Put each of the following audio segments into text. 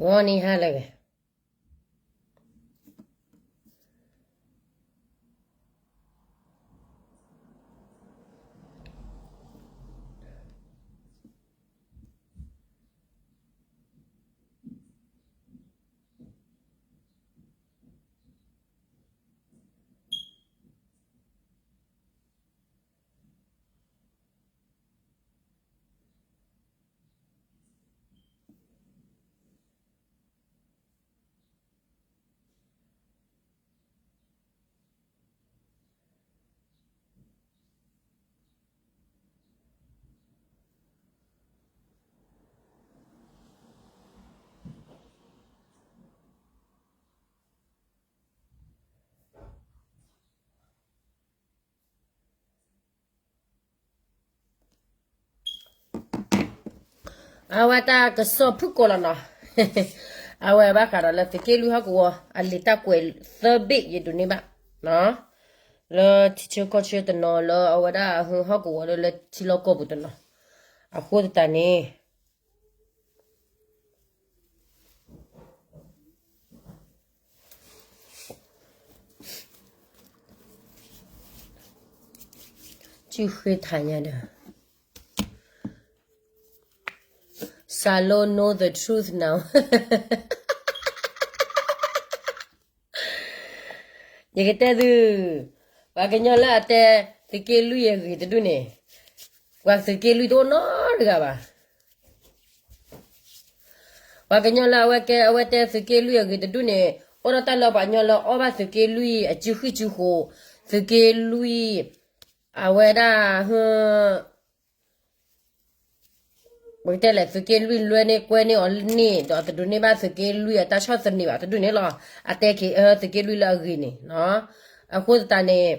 ဂီၤနံၤဟါလၢအဂ့ၤ. အဝဲတၢ်ကစီၣ်ဖုၣ်ကိာ်လီၤနီၤ, အဝဲဘၣ်ဃးဒီးလၢသုးက့လွံၢ်ဟီၣ်ကဝီၤ အလံာ်တၢ်ကွဲးသၢဘ့ၣ်ယဒိးန့ၢ်ဘၣ်, လၢထံဆၢကီၢ်ဆၢတနီၤ လၢအဝဲဒၣ်ဟီၣ်ကဝီၤလၢလၢထံလီၢ်ကီၢ်ပူၤတနီၤ, အဃိသတးန့ၣ် စုဃ့ထါညါဒီး Salon know the truth now. ယကတဲသု, ပှၤကညီလၢအတဲသုးက့လွံၢ်အဂ့ၢ်တဒူၣ်န့ၣ်, ပှၤသုးက့လွံၢ်တအိၣ်နီတဂၤဘၣ်. ပှၤကညီလၢအဝဲကဲ အဝဲတဲသုးက့လွံၢ်အဂ့ၢ်တဒူၣ်န့ၣ် အိၣ်ဒီးတၢ်လၢပှၤကညီလၢအီၣ်ဘၣ်သုးက့လွံၢ်အစုဃံစုဃိ, သုးက့လွံၢ် အဝဲဒၣ် ပကတဲလဲၣ် သုးက့လွံၢ်လွဲန့ၢ်ကွဲန့ၢ်အီၤန့ၣ် ဒီးတဒိးန့ၢ်ဘၣ်သုးက့လွံၢ်အတၢ်ဆီၣ်သနံးဘၣ်တဒူၣ်န့ၣ်လီၤ. အတဲက့ၤအၢသုးက့လွံၢ်လၢအဂ့ၢ်န့ၣ်, အဃိသတးန့ၣ်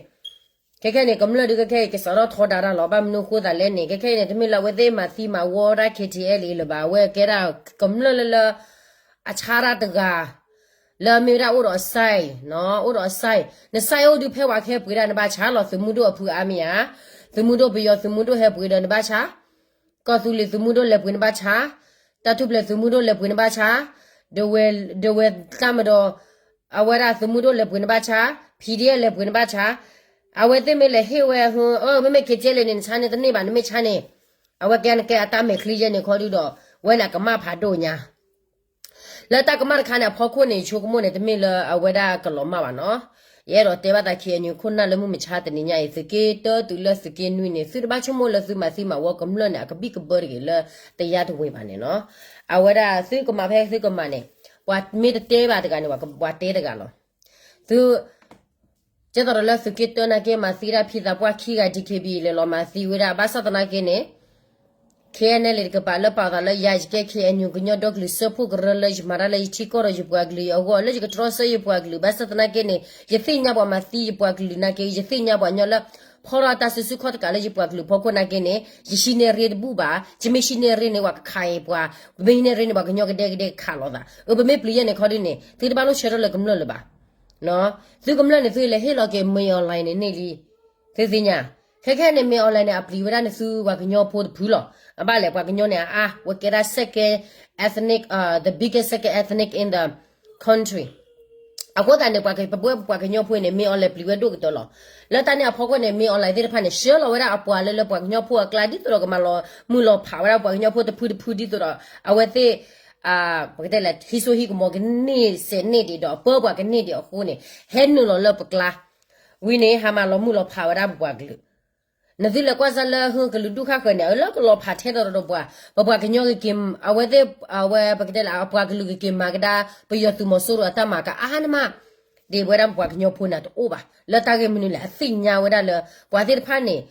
ခဲခဲန့ၣ် ကမျၢၢ်ဒုးခဲခဲအံၤ ကစးထီၣ်ထီဒါတၢ်လီၤ. ဘၣ်မနုၤအဃိသတးလဲၣ်န့ၣ် ခဲခဲအံၤန့ၣ် တမ့ၢ်လၢအဝဲသ့ၣ်မၤသံမၤဝီတၢ် K T L အံၤလၢၤဘၣ်. အဝဲကဲဒၣ်ကမျၢၢ်လၢလၢ အဆါတၢ်တဂၤ လၢအမ့ၢ်ဝဲဒၣ်အိၣ်ဒီးအ site, အိၣ်ဒီးအ site, န site အိၣ်ဒုးဖဲပှၤကဟဲပှ့ၤဒၣ်နဘၣ်ဆါလီၤ. သုးမုၢ်ဒိၣ်အဖုအါမ့ၢ်ဧါ, သုးမုၢ်ဒိၣ်ပယီၤသုးမုၢ်ဒိၣ်ဟဲပှ့ၤဒီးနဘၣ်ဆါ, ကီၢ်သူလ့ၤသုးမုၢ်ဒိၣ်လဲၤပှ့ၤနဘၣ်ဆါ, တၢ်ထူၣ်ဖျဲးသုးမုၢ်ဒိၣ်လဲၤပှ့ၤနဘၣ်ဆါ, ဒဝဲ ဒဝဲတၢ်မဒီး အဝဲဒၣ်သုးမုၢ်ဒိၣ်လဲၤပှ့ၤနဘၣ်ဆါ, P D F လဲၤပှ့ၤနဘၣ်ဆါ, အဝဲသ့ၣ်မ့ၢ်လဲၤဟ့ၣ်ဝဲ မ့မ့ၢ် K T L န့ၣ် နဆါန့ၢ်တန့ၢ်ဘၣ် နမ့ၢ်ဆါန့ၢ်, အဝဲကဲနကဲအတၢ်မဲာ်ချံယဲၢ်န့ၣ်ခီဒုဒီး ဝဲန့ၣ်အကမၣ်ဖးဒိၣ်ညါ လၢတၢ်ကမၣ်တခါန့ၣ် အဖီခိၣ်န့ၣ် ယဆိကမိၣ်န့ၣ် တမ့ၢ်လၢအဝဲဒၣ်ကလီၤမၢ်ဘၣ်နီၤ. ယအဲၣ်ဒိးတဲဘၣ်သး K N U ခိၣ်နၢ်လၢမုၢ်မဆါတနံၤညါအံၤ သုးက့တၢတုၤလၢသုးက့နွံန့ၣ် သုတဘၣ်ဆိကမိၣ်လၢသုမၤသံမၤဝီကမျၢၢ်န့ၣ် အကဘံၣ်ကဘၢတဂ့ၤလၢတယါတဝ့ၤဘၣ်န့ၣ်နီၤ. အဝဲဒၣ်သုကမၤဖဲသုကမၤန့ၣ် ပှၤမ့ၢ်တတဲဘၣ်တဂၤန့ၣ် ပှၤတဲတဂၤလီၤ. သု ကဲသိးဒီးလၢသုးက့တၢနာ်က့ မၤသံဒၣ်ဖံသးပှၢ်ခံဂၤ D K B A လဲၤလီၤမၤသံဝဲဒၣ် ဘၣ်ဆၣ်သနာ်က့န့ၣ် K N L A တကပၤလၢပာ်အသးလၢယၤ ယကဲ K N U ကညီဒီကလုာ်စၢဖှိၣ်ကရၢလၢယမၤတၢ်လၢယထံကီၢ်ဒီးယပှၤကလုာ်အဂီၢ် လၢယကတြီဆၢယပှၤကလုာ် ဘၣ်ဆၣ်သနာ်က့န့ၣ် ယသ့ၣ်ညါပှၤမၤသံယပှၤကလုာ်နာ်က့ ယသ့ၣ်ညါပှၤကညီလၢ ဖီထီၣ်တၢ်စုဆူၣ်ခီၣ်တကးလၢယပှၤကလုာ်ဖီခိၣ်နာ်က့န့ၣ် ယဟံးန့ၢ်ရ့တဘူၣ်ဘၣ်, ယမ့ၢ်ဟံးန့ၢ်ရ့န့ၣ် ပှၤကခးအံၤပှၤ, ပမ့ၢ်ဟံးန့ၢ်ရ့န့ၣ် ပှၤကညီကဒဲကဒဲကခးလိာ်သး, အၢ ပမ့ၢ်ပျံၤယဲၢ်န့ၣ်ခီဒုန့ၣ် သုတဘၣ်လိၣ်ဆၢထၢၣ်လၢကမျၢၢ်လၢၤဘၣ်. သုကမျၢၢ်န့ၣ် သုလဲၤဟ့ၣ်လီၤက့ၤ မင်းအောင်လှိုင် န့ၣ်န့ၢ်လံ. သုသ့ၣ်ညါ, ခဲခဲန့ၣ် မင်းအောင်လှိုင် န့ၣ် အပျံၤဝဲဒၣ်န့ၣ်သုပှၤကညီဖိတဖုလီၤ. အဘၣ်လဲၣ် ပှၤကညီန့ၣ် အါ ဝဲကဲဒၣ် second ethnic, the biggest second ethnic in the country. အဃိသတးန့ၣ် ပပှၤကညီဖိန့ၣ် မင်းအောင်လှိုင် ပျံၤဝဲဒိၣ်ကတၢၢ်လီၤ. လၢတၢ်န့ၣ်အဖီခိၣ်န့ၣ် မင်းအောင်လှိုင် သ့ၣ်တဖၣ်န့ၣ် ဆှၢလီၤဝဲဒၣ်အပှၤလၢလၢပှၤကညီဖိအကျါ ဒ်သိးဒီးကမၤလီၤမုၢ်လီၤဖးဝဲဒၣ်ပှၤကညီဖိတဖုတဖု ဒ်သိးဒီး အဝဲသ့ၣ် ပကတဲလဲၣ် ဟံးစိဟံးကမီၤကန့ၢ်စဲးန့ၢ်ဒံးဒီး ပၢပှၤကန့ၢ်ဒံးအဃိန့ၣ် ဟဲနုာ်လီၤလၢပကျါ ဝံၤန့ၣ် ဟးမၤလီၤမုၢ်လီၤဖးဝဲဒၣ်ပပှၤကလုာ်. နသုလဲၤကွၢ်စၢ်လၢဟုကလုာ်ဒူၣ်ဃၣ်ဃၢၤန့ၣ် အလၢကလီၤဖးထဲဒီးဒီးပှၤ, ပပှၤကညီကက့ၤ အဝဲသ့ၣ် အဝဲပကတဲလဲၣ် အပှၤကလုာ်ကက့ၤမၤကဒါ ပယီၤသုးမီၤစိရိၤအတၢ်မၤကအါန့ၣ်မး, ဒ်ဝဲဒၣ်ပပှၤကညီဖိန့ၣ်တအိၣ်ဘၣ်. လၢတၢ်ဂ့ၢ်မနုၤလဲၣ် အသ့ၣ်ညါဝဲဒၣ်လၢ ပှၤသ့ၣ်တဖၣ်န့ၣ်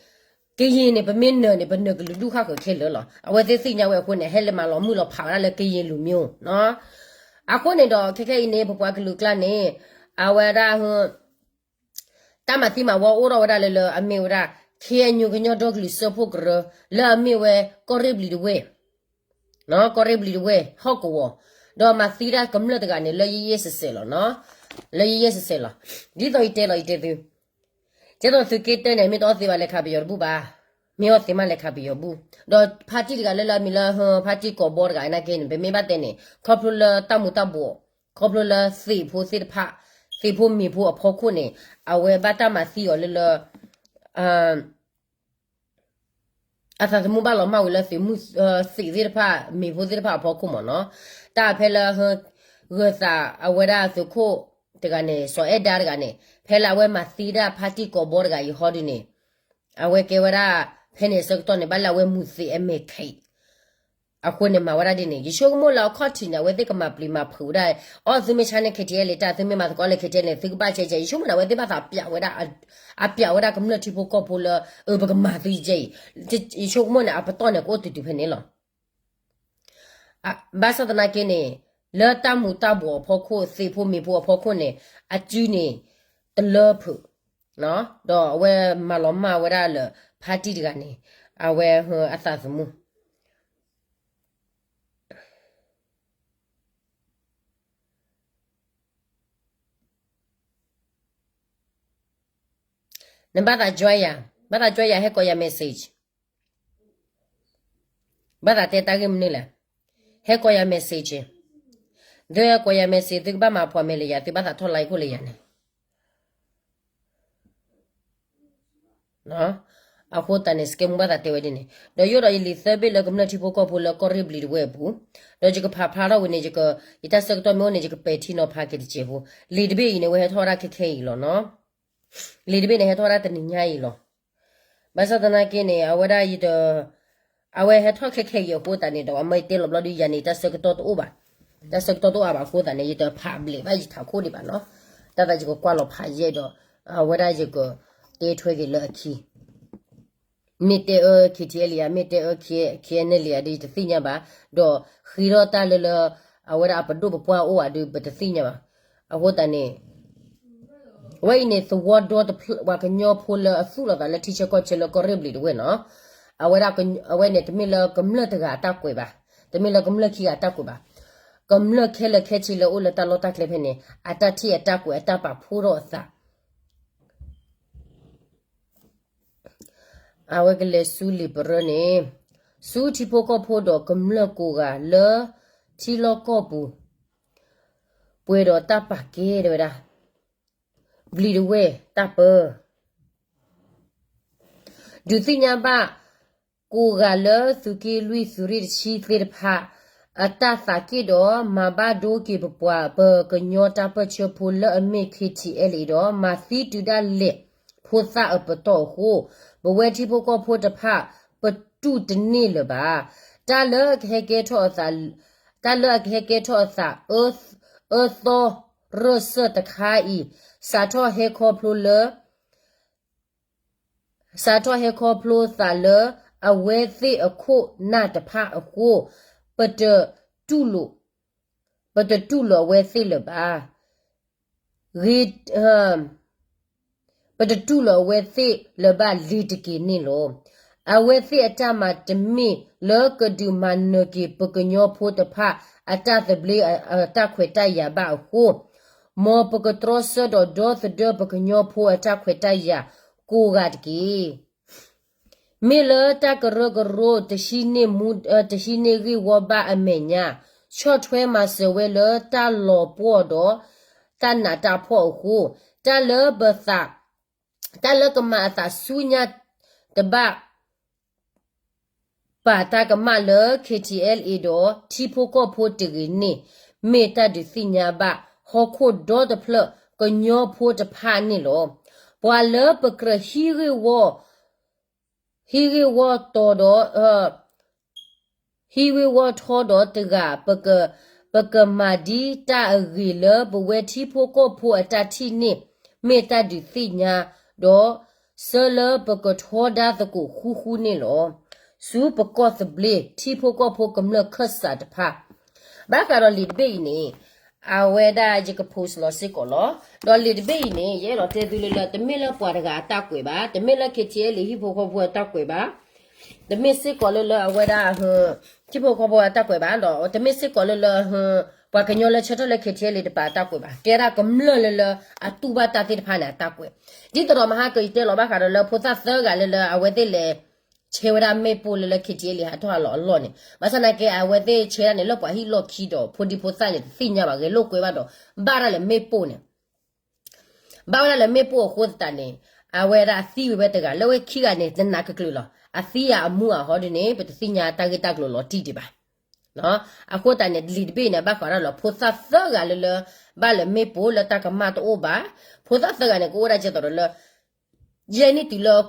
ကရင်န့ၣ် ပမ့ၢ်နၢၤန့ၣ် ပနၢၤကလုာ်ဒူၣ်ဃၣ်ဃၢၤခဲလၢာ်လီၤ. အဝဲသ့ၣ်သ့ၣ်ညါဝဲအဃိန့ၣ် ဟဲလၢမၤလီၤမုၢ်လီၤဖးဝဲဒၣ်လၢကရင်လူမျိုးနီၤ. အဃိန့ၣ်ဒီး ခဲခဲအံၤန့ၣ် ပပှၤကလုာ်ကျါန့ၣ် အဝဲဒၣ် တၢ်မၤသံမၤဝီအိၣ်ထီၣ်ဝဲဒၣ်လၢလၢအမ့ၢ်ဝဲဒၣ် K N U ကညီဒီကလုာ်စၢဖှိၣ်ကရၢ လၢအမ့ၢ်ဝဲကီၢ်ရ့ၣ်ဘျံၤတဝ့ၢ်, ကီၢ်ရ့ၣ်ဘျံၤတဝ့ၢ် ဟီၣ်ကဝီၤ, ဒီးမၤသံဒၣ်ကမျၢၢ်တဂၤန့ၣ် လၢယယဲၢ်စဲးစဲးလီၤ. လၢယယဲၢ်စဲးစဲးလီၤ. ဒ်သိးယတဲလီၤ ယတဲသု, ကဲသိးသုးက့တၢန့ၣ် မ့ၢ်တအီၣ်သ့ဘၣ်လဲၤခးပယီၤတဘူၣ်ဘၣ်. မ့ၢ်အီၣ်သ့မးလဲၤခးပယီၤဘူၣ်, ဒီးဖါတံၢ်တဂၤလၢလၢအမံၤလၢ ဖါတံၢ်ကိးဘီတဂၤနာ်က့န့ၣ် ပမ့ၢ်ဘၣ်တဲန့ၣ် ခီဖျိလၢတၢ်မူၤတၢ်ဘှီး, ခီဖျိလၢသံးဖိသ့ၣ်တဖၣ်, သံးဖိမ့ၤဖိအဖီခိၣ်န့ၣ် အဝဲဘၣ်တၢ်မၤသံအီၤလၢလၢ အသးသမူဘၣ်လီၤမၢ်ဝံၤလၢသံးမုၣ်, သံးသ့ၣ်တဖၣ် မ့ၤဖိသ့ၣ်တဖၣ်အဖီခိၣ်မ့ၢ်နီၤ, တၢ်ဖဲလၢ ဂၢၤသးအဝဲဒၣ်သုးခိၣ်တဂၤန့ၣ် စီၤအဲၣ်ဒါတဂၤန့ၣ် ဖဲလၢအဝဲမၤသံဒၣ်ဖါတံၢ်ကိးဘီတဂၤအံၤဟီဒုန့ၣ် အဝဲကဲဝဲဒၣ် ဖဲန့ၣ်အဆၢကတီၢ်န့ၣ် ဘၣ်လၢအဝဲမူၤသံးအမဲာ်ခံး အဃိန့ၣ် မၤဝဲဒၣ်ဒ်န့ၣ် ယဆိကမိၣ်လၢအခီၣ်ထံးန့ၣ် အဝဲသ့ၣ်ကမၤပျံၤမၤဖုးဝဲဒၣ်, အီၣ်သုမ့ၢ်ဆါန့ၢ် KTLA တၢ် သုမ့ၢ်မၤသကိးလၢ KTLA န့ၣ် သုကဘၣ်ကဲကဲ, ယဆိကမိၣ်န့ၣ် အဝဲသ့ၣ်ဘၣ်သးပျးဝဲဒၣ်, အပျးဝဲဒၣ်ကမျၢၢ်ထံဖိကီၢ်ဖိလၢ အၢ ပကမၤသုကဲအံၤ, ယဆိကမိၣ်န့ၣ် အပတီၢ်န့ၣ် ကအိၣ်တုၤတုၤဖဲန့ၣ်လီၤ. ဘၣ်ဆၣ်သနာ်က့န့ၣ် လၢတၢ်မူၤတၢ်ဘှီးအဖီခိၣ် သံးဖိမ့ၤဖိအဖီခိၣ်န့ၣ် အစုန့ၣ် တလၢဖုး ဒီးအဝဲမၤလီၤမၢ်ဝဲဒၣ်လၢ ဖါတံၢ်တဂၤန့ၣ် အဝဲအသးသမူ နဘၣ်သး join ယၤ, ဘၣ်သး join ယၤ ဟဲကိးယၤ message, ဘၣ်သးတဲတၢ်ဂ့ၢ်မနုၤလဲၣ်, ဟဲကိးယၤ message, သုဟဲကိးယၤ message သုကဘၣ်မၤဖှီၣ်မဲာ်လၢယၤ သုဘၣ်သးထီၣ် like ခိၣ်လၢယၤန့ၣ် အဃိသတးန့ၣ် စကဲမူဘၣ်သးတဲဝဲဒ်န့ၣ် ဒီးယအိၣ်ဒီးယလံာ်သၢဘ့ၣ်လၢကမျၢၢ်ထံဖိကီၢ်ဖိလၢကီၢ်ရ့ၣ်ဘျံးတဝဲၢ်အပူၤ, ဒီးယကဖးဖျါထီၣ်ဝံၤန့ၣ် ယတၢ်ဆၢကတီၢ်မ့ၢ်အိၣ်န့ၣ် ယကပဲာ်ထံနီၤဖးက့ၤတစဲးဖိ, လံာ်တဘ့ၣ်အံၤန့ၣ် အဝဲဟဲထီၣ်ဝဲဒၣ်ခဲခဲအံၤလီၤနီၤ, လံာ်တဘ့ၣ်န့ၣ် ဟဲထီၣ်ဝဲဒၣ်တနံၤညါအံၤလီၤ. ဘၣ်ဆၣ်သနာ်က့န့ၣ် အဝဲဒၣ်ယတ, အဝဲဟဲထီၣ်ခဲခဲအံၤအဃိသတးန့ၣ် ဒီးအမ့ၢ်တဲလီၤဘျီဒုးယၤန့ၣ် တၢ်ဆၢကတီၢ်တအိၣ်ဘၣ်, တၢ်ဆၢကတီၢ်တအိၣ်အါဘၣ်အဃိသတးန့ၣ် ယတဖးဘျဲးဘၣ်ယထးခိၣ်ဒံးဘၣ်နီၤ, တၢ်သးယကကွၢ်လီၤဖးယဲၢ်ဒီး အဝဲဒၣ်ယကတဲထွဲက့ၤလၢအခံ မ့ၢ်တဲအၢ KTLA ဧါ, မ့ၢ်တဲအၢ KNLA ဧါဒီး ယတသ့ၣ်ညါဘၣ်, ဒီးဃ့ထီၣ်တၢ်လၢလၢ အဝဲဒၣ်အပဒိၣ်ပပှၢ်အိၣ်ဧါဒီး ပတသ့ၣ်ညါဘၣ်. အဃိသတးန့ၣ် အဝဲအံၤန့ၣ် သဝီဒီတဖျၢၣ် ပှၤကညီဖိလၢအသူၣ်လီၤသးလၢထံဆၢကီၢ်ဆၢလၢကီၢ်ရ့ၣ်ဘျံးတဝဲၢ်နီၤ, အဝဲဒၣ် အဝဲန့ၣ် တမ့ၢ်လၢကမျၢၢ်တဂၤအတၢ်ကွဲးဘၣ်, တမ့ၢ်လၢကမျၢၢ်ခံဂၤအတၢ်ကွဲးဘၣ်, ကမျၢၢ်ခဲလၢာ်ခဲဆ့လၢအိၣ်လၢတၢ်လီၢ်တၢ်ကျဲဖဲန့ၣ် အတၢ်ထံၣ်အတၢ်ကွဲးအတၢ်ပာ်ဖှိၣ်ထီၣ်အသး အဝဲကလဲၤဆူလံာ်ပရၢန့ၣ်, ဆူထံဖိကီၢ်ဖိဒီးကမျၢၢ်ကိးဂၤလၢ ထံလီၢ်ကီၢ်ပူၤ ပှဲၤဒီးတၢ်ပာ်ကဲတဲဝဲဒၣ် ဘျံးတဝဲၢ်တၢ်ပၢ ဒုးသ့ၣ်ညါဘၣ် ကိးဂၤလၢသုးက့လွံၢ်သုးရ့ၣ်တဆံသ့ၣ်တဖၣ် အတၢ်သးက့ၣ်ဒီး မၤဘၣ်ဒိက့ၤပပှၤပကညီတၢ်ပၢၢ်ဆၢဖိလၢအမ့ၢ် KTLA ဒီး မၤသံတုၤဒၣ်လဲာ်ဖိသၣ်အပတီၢ်အဃိ, ပဝဲထံဖိကီၢ်ဖိတဖၣ် ပတူၢ်တန့ၢ်လၢၤဘၣ်. တၢ်လၢအကဟဲကဲထီၣ်အသး, တၢ်လၢအကဟဲကဲထီၣ်အသး အၢသီရၢၢ်စၢၢ်တခါအံၤ, စးထီၣ်ဟဲခီဖျိလၢ စးထီၣ်ဟဲခီဖျိသးလၢအဝဲသ့ၣ်အခိၣ်နၢ်တဖၣ်အဃိ, ပတတူၢ်လိာ်, ပတတူၢ်လိာ်အဝဲသ့ၣ်လၢၤဘၣ်. ဂ့ၤ, ပတတူၢ်လိာ်အဝဲသ့ၣ်လၢၤဘၣ်လ့ၤတက့ၤန့ၣ်လီၤ. အဝဲသ့ၣ်အတၢ်မၤတမ့ၢ်လၢကဒုးမၤနၢၤက့ၤပကညီဖိတဖၣ်အတၢ်သဘျ့အတၢ်ခွဲးတၢ်ယာ်ဘၣ်အဃိ, မ်ပကတြီဆၢဒီးဒီသဒၢပကညီဖိအတၢ်ခွဲးတၢ်ယာ်ကိးဂၤတက့ၢ်. မ့ၢ်လၢတၢ်ကရၢကရိတဟံးန့ၢ်မူ, တဟံးန့ၢ်ဂ့ၢ်ဝီဘၣ်အမဲာ်ညါ, ဆီၣ်ထွဲမၤစၢၤဝဲလၢတၢ်လီၤပှီၢ်ဒီးတၢ်နးတၢ်ဖှီၣ်အဃိ, တၢ်လၢပသး, တၢ်လၢကမၤအသးဆူညါတဘၣ် ပာ်တၢ်ကမၣ်လၢ KTLA ဒီးထံဖိကီၢ်ဖိတဂ့ၤန့ၣ် မ့ၢ်တၢ်ဒုးသ့ၣ်ညါဘၣ် ဟီၣ်ခိၣ်ဒီတဖျၢၣ်ကညီဖိတဖၣ်န့ၣ်လီၤ. ပှၤလၢပကြၢးဟံးဂ့ၢ်ဝီ, ဟံးဂ့ၢ်ဝီတီဒီး ဟံးဂ့ၢ်ဝီထီဒီးတဂၤ, ပကမၤဒ်တၢ်အဂ့ၤလၢပဝဲထံဖိကီၢ်ဖိအတၢ်ထံၣ်န့ၣ် မ့ၢ်တၢ်ဒုးသ့ၣ်ညါ, ဒီးဆၢလၢပကထီဒါသကိးဃူဃူန့ၣ်လီၤ. ဆူပကီၢ်သဘျ့ ထံဖိကီၢ်ဖိကမျၢၢ်ခၢၣ်စးတဖၣ်, ဘၣ်ဃးဒီးလံာ်တဘ့ၣ်အံၤန့ၣ် အဝဲဒၣ်ယက post လီၤစ့ၢ်ကီးလီၤ. ဒီးလံာ်တဘ့ၣ်အံၤန့ၣ် ယအဲၣ်ဒိးတဲသုလၢလၢ တမ့ၢ်လၢပှၤတဂၤအတၢ်ကွဲးဘၣ်, တမ့ၢ်လၢ KTLA ဟံၣ်ဖိဃီဖိအတၢ်ကွဲးဘၣ်, တမ့ၢ်စ့ၢ်ကီးလၢလၢအဝဲဒၣ် ထံဖိကီၢ်ဖိအတၢ်ကွဲးဘၣ်, ဒီးတမ့ၢ်စ့ၢ်ကီးလၢလၢ ပှၤကညီလၢဆၢထၢၣ်လၢ KTLA တပၤအတၢ်ကွဲးဘၣ်, ကဲဒၣ်ကမျၢၢ်လၢလၢအတူၢ်ဘၣ်တၢ်သ့ၣ်တဖၣ်န့ၣ် အတၢ်ကွဲး. ဒ်သိးဒီးမဟါကယတဲလီၤဘၣ်ဃးဒီးလၢဖိသၣ်သၢဂၤလၢလၢအဝဲသ့ၣ်လဲၤ ဆဲးဝဲဒၣ်မ့ၣ်ပိၢ်လၢလၢ ခ့ထံအ့လံ ဟးထီၣ်ဟးလီၤအလီၢ်န့ၣ် ဘၣ်ဆၣ်သနာ်က့ အဝဲသ့ၣ်ဆဲးဒၣ်န့ၣ် လၢပှၤဟံၣ်လီၢ်ခံဒီး ဖိဒံဖိသၣ်န့ၣ် တသ့ၣ်ညါဘၣ် ဂဲၤလိာ်ကွဲဘၣ်ဒီး ဘၣ်ဒၣ်လၢမ့ၣ်ပိၢ်န့ၣ် ဘၣ်ဝဲဒၣ်လၢမ့ၣ်ပိၢ်အဃိသတးန့ၣ် အဝဲဒၣ်အသံဝဲတဂၤ လၢဝဲခံဂၤန့ၣ် တနာ်ကကျၢၤလီၤ. အသံအမူအဟီဒ်န့ၣ် ပတသ့ၣ်ညါတၢ်ဂ့ၢ်တၢ်ကျိၤလီၤတံၢ်ဒံးဘၣ်. အဃိသတးန့ၣ် လံာ်တဘ့ၣ်န့ၣ် ဘၣ်ဃးဒၣ်လၢဖိသၣ်သၢဂၤလၢလၢ ဘၣ်လၢမ့ၣ်ပိၢ်လၢတၢ်ကမၣ်တအိၣ်ဘၣ်. ဖိသၣ်သၢဂၤန့ၣ် ကအိၣ်ဒၣ်ကဲသိးဒီးလၢ ယဲၢ်နံၣ်တုၤလၢ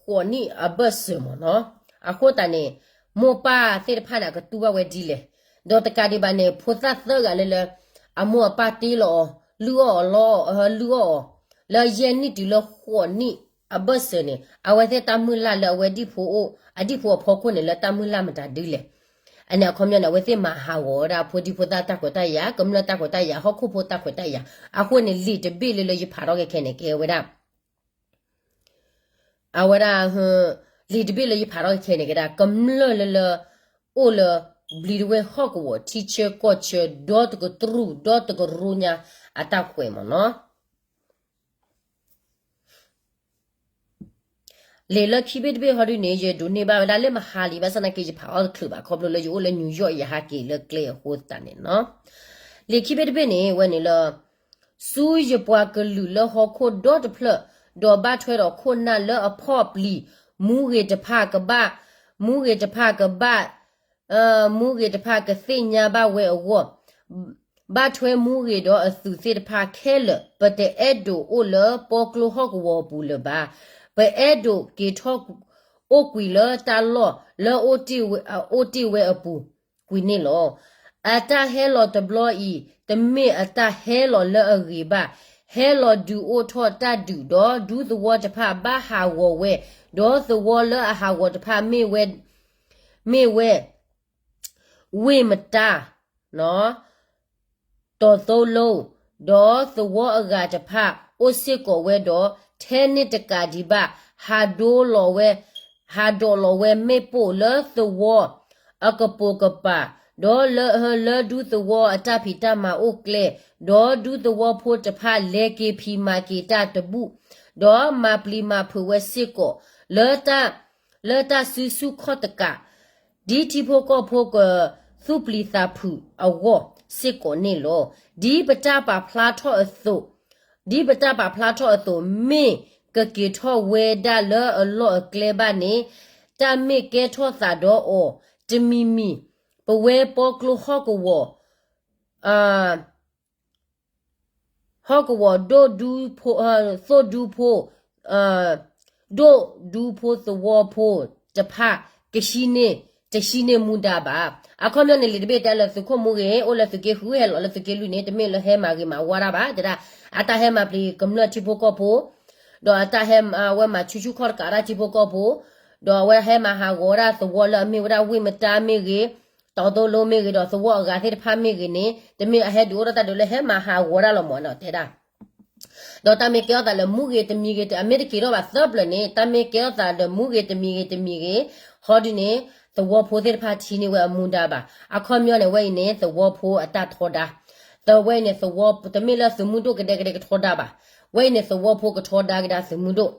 ဃိးနံၣ်အဘၢၣ်စၢၤမ့ၢ်နီၤ. အဃိသတးန့ၣ် မိၢ်ပၢ်သ့ၣ်တဖၣ်န့ၣ် အကတူၢ်ဘၣ်ဝဲဒ်လဲၣ်. ဒီးတကးဒံးဘၣ်န့ၣ် ဖိသၣ်သၢဂၤလၢလၢ အမိၢ်အပၢ်တ့လီၤအီၤ လုၢ်အီၣ်အီၤလီၤ လုၢ်အီၣ်အီၤ လၢယဲၢ်နံၣ်တုၤလၢဃိးနံၣ်အဘၢၣ်စၢၤန့ၣ် အဝဲသ့ၣ်တၢ်မုၢ်လၢ်လၢအဝဲဒံၣ်ဖိအိၣ် အဒံၣ်ဖိအဖီခိၣ်န့ၣ် လၢတၢ်မုၢ်လၢ်မတၤဒုလဲၣ်. အန့ၣ်အခီပညီန့ၣ် အဝဲသ့ၣ်မၤဟးဂီၤဝဲဒၣ် ဖိဒံဖိသၣ်တၢ်ခွဲးတၢ်ယာ် ကမျၢၢ်တၢ်ခွဲးတၢ်ယာ် ဟီၣ်ခိၣ်ဖိတၢ်ခွဲးတၢ်ယာ်. အဃိန့ၣ် လံာ်တဘ့ၣ်လၢလၢယဖးထီၣ်ခဲခဲန့ၣ် ကဲဝဲဒၣ် အဝဲဒၣ် လံာ်တဘ့ၣ်လၢယဖးထီၣ်ခဲခဲန့ၣ် ကဲဒၣ် ကမျၢၢ်လၢလၢ အိၣ်လၢ ဘျံးတဝဲၢ်ဟီၣ်ကဝီၤ ထံဆၢကီၢ်ဆၢ ဒီတကတြူၢ် ဒီတကရူၢ်ညါ အတၢ်ခွဲးမ့ၢ်နီၤ. လံာ်လၢခံဘ့ၣ်တဘ့ၣ်ဟီဒ်န့ၣ် ယဒိးန့ၢ်ဘၣ်ဝဲဒၣ်လၢမဟါလံ ဘၣ်ဆၣ်သနာ်က့ ယဖးအီၣ်တချုးဘၣ် ခီဖျိလၢယအိၣ်လၢ New York ယဟးက့ၤလၢကျဲအဃိသတးန့ၣ်နီၤ. လံာ်ခံဘ့ၣ်တဘ့ၣ်န့ၣ် ဝဲန့ၣ်လၢ ဆူယပှၤကလုာ်လၢဟီၣ်ခိၣ်ဒီတဖျၢၣ်, ဒီးဘၣ်ထွဲဒီးခိၣ်နၢ်လၢအဖီၣ်ပျံၤ, မူဂ့ၤတဖၣ်ကဘၣ်, မူဂ့ၤတဖၣ်ကဘၣ်, မူဂ့ၤတဖၣ်ကသ့ၣ်ညါဘၣ်ဝဲအဂီၢ်, ဘၣ်ထွဲမူဂ့ၤဒီးအသုးသ့ၣ်တဖၣ်ခဲလၢာ်, ပတအဲၣ်ဒိးအိၣ်လၢပီကျိဟီၣ်ကဝီၤအပူၤလၢၤဘၣ်. ပအဲၣ်ဒိးက့ၤထီၣ်အိၣ်ကွံာ်လၢတၢ်လီၢ်လၢအအိၣ်တ့ၢ်ဝဲအပူၤကွံာ်န့ၣ်လီၤ. အတၢ်ဟဲလီၤတဘျီအံၤ တမ့ၢ်အတၢ်ဟဲလီၤလၢအဂ့ၤဘၣ်. ဟဲလီၤဒုးအိၣ်ထီၣ်တၢ်ဒုးဒီး ဒူသဝီတဖၣ်ဘၣ်ဟးဂီၤဝဲ, ဒီးသဝီလၢအဟးဂီၤတဖၣ်မ့ၢ်ဝဲ, မ့ၢ်ဝဲ ဝ့ၢ်မတါ တီၤသိလိ, ဒီးသဝီအဂၤတဖၣ် အိၣ်စ့ၢ်ကီးဝဲဒီး ထဲန့ၣ်တကးဒံးဘၣ် ဟးဒိလီၤဝဲ, ဟးဒိးလီၤဝဲမ့ၣ်ပိၢ်လၢသဝီအကပိာ်ကပၤ, ဒီးလၢ, လၢဒူသဝီအတၢ်ဖံးတၢ်မၤအိၣ်ကျဲ, ဒီးဒူသဝီဖိတဖၣ်လဲၤက့ၤဖံးမၤက့ၤတၢ်တဘူၣ်, ဒီးမၤပျံၤမၤဖုးဝဲစ့ၢ်ကီး လၢတၢ်, လၢတၢ်စုဆူၣ်ခီၣ်တကး ဒ်ထံဖိကီၢ်ဖိကသူၣ်ပျံၤသးဖုးအဂီၢ်စ့ၢ်ကီးန့ၣ်လီၤ. ဒ်ပတၢ်ပာ်ဖျါထီၣ်အသိး, ဒ်ပတၢ်ပာ်ဖျါထီၣ်အသိး မ့ၢ်ကက့ၤထီၣ်ဝဲဒၣ်လၢအလီၢ်အကျဲဘၣ်န့ၣ်, တၢ်မ့ၢ်ကဲထီၣ်သးဒီးအီၤတမံၤမံၤ, ပဝဲပီကျိဟီၣ်ကဝီၤ ဟီၣ်ကဝီၤဒိၣ်ဒူဖိ, သိၣ်ဒူဖိ, ဒိၣ်ဒူဖိသဝီဖိတဖၣ် ကဟံးန့ၢ်, တဟံးန့ၢ်မူဒါဘၣ်. အခီပညီန့ၣ် လံာ်တဘ့ၣ်တဲလၢသုးခိၣ်မူဂ့ၤ အိၣ်လၢသုးက့ဃု ဟဲလီၤလၢသုးက့လွံၢ်န့ၣ် တမ့ၢ်လၢဟဲမၤဂ့ၤမၤဝါတၢ်ဘၣ် တဲဒၣ်, အတၢ်ဟဲမၤပျံၤကမျၢၢ်ထံဖိကီၢ်ဖိ, ဒီးအတၢ်ဟဲဝဲမၤဆူၣ်ဆူၣ်ခီၣ်တကးဒၣ်ထံဖိကီၢ်ဖိ, ဒီးအဝဲဟဲမၤဟးဂီၤဒၣ်သဝီလၢအမ့ၢ်ဝဲဒၣ်ဝ့ၢ်မတါမ့ၢ်ဂ့ၤ, တီၤသိလိမ့ၢ်ဂ့ၤ ဒီးသဝီအဂၤသ့ၣ်တဖၣ်မ့ၢ်ဂ့ၤန့ၣ် တမ့ၢ်အဟဲဒုးအိၣ်ထီၣ်တၢ်ဒုးလၢဟဲမၤဟးဂီၤဒၣ်လီၤမ့ၢ်နီၤ တဲဒၣ် ဒီးတၢ်မ့ၢ်ကဲထီၣ်သးလၢမူဂ့ၤတမံၤဂ့ၤ အမ့ၢ်တက့ၤထီၣ်ဘၣ်သၢပျၢၤန့ၣ် တၢ်မ့ၢ်ကဲထီၣ်သးလၢမူဂ့ၤတမံၤဂ့ၤတမံၤဂ့ၤ, ဟီဒ်န့ၣ် သဝီဖိသ့ၣ်တဖၣ်ထံၣ်န့ၢ်ဝဲအမူဒါဘၣ်. အခီပညီန့ၣ် ဝဲအံၤန့ၣ် သဝီဖိအတၢ်ထီဒါ, သဝဲအံၤန့ၣ် သဝီတမ့ၢ်လၢသုးမုၢ်ဒိၣ်ကဒဲကဒဲကထီဒါဘၣ်. ဝဲအံၤန့ၣ် သဝီဖိကထီဒါကဒါသုးမုၢ်ဒိၣ်.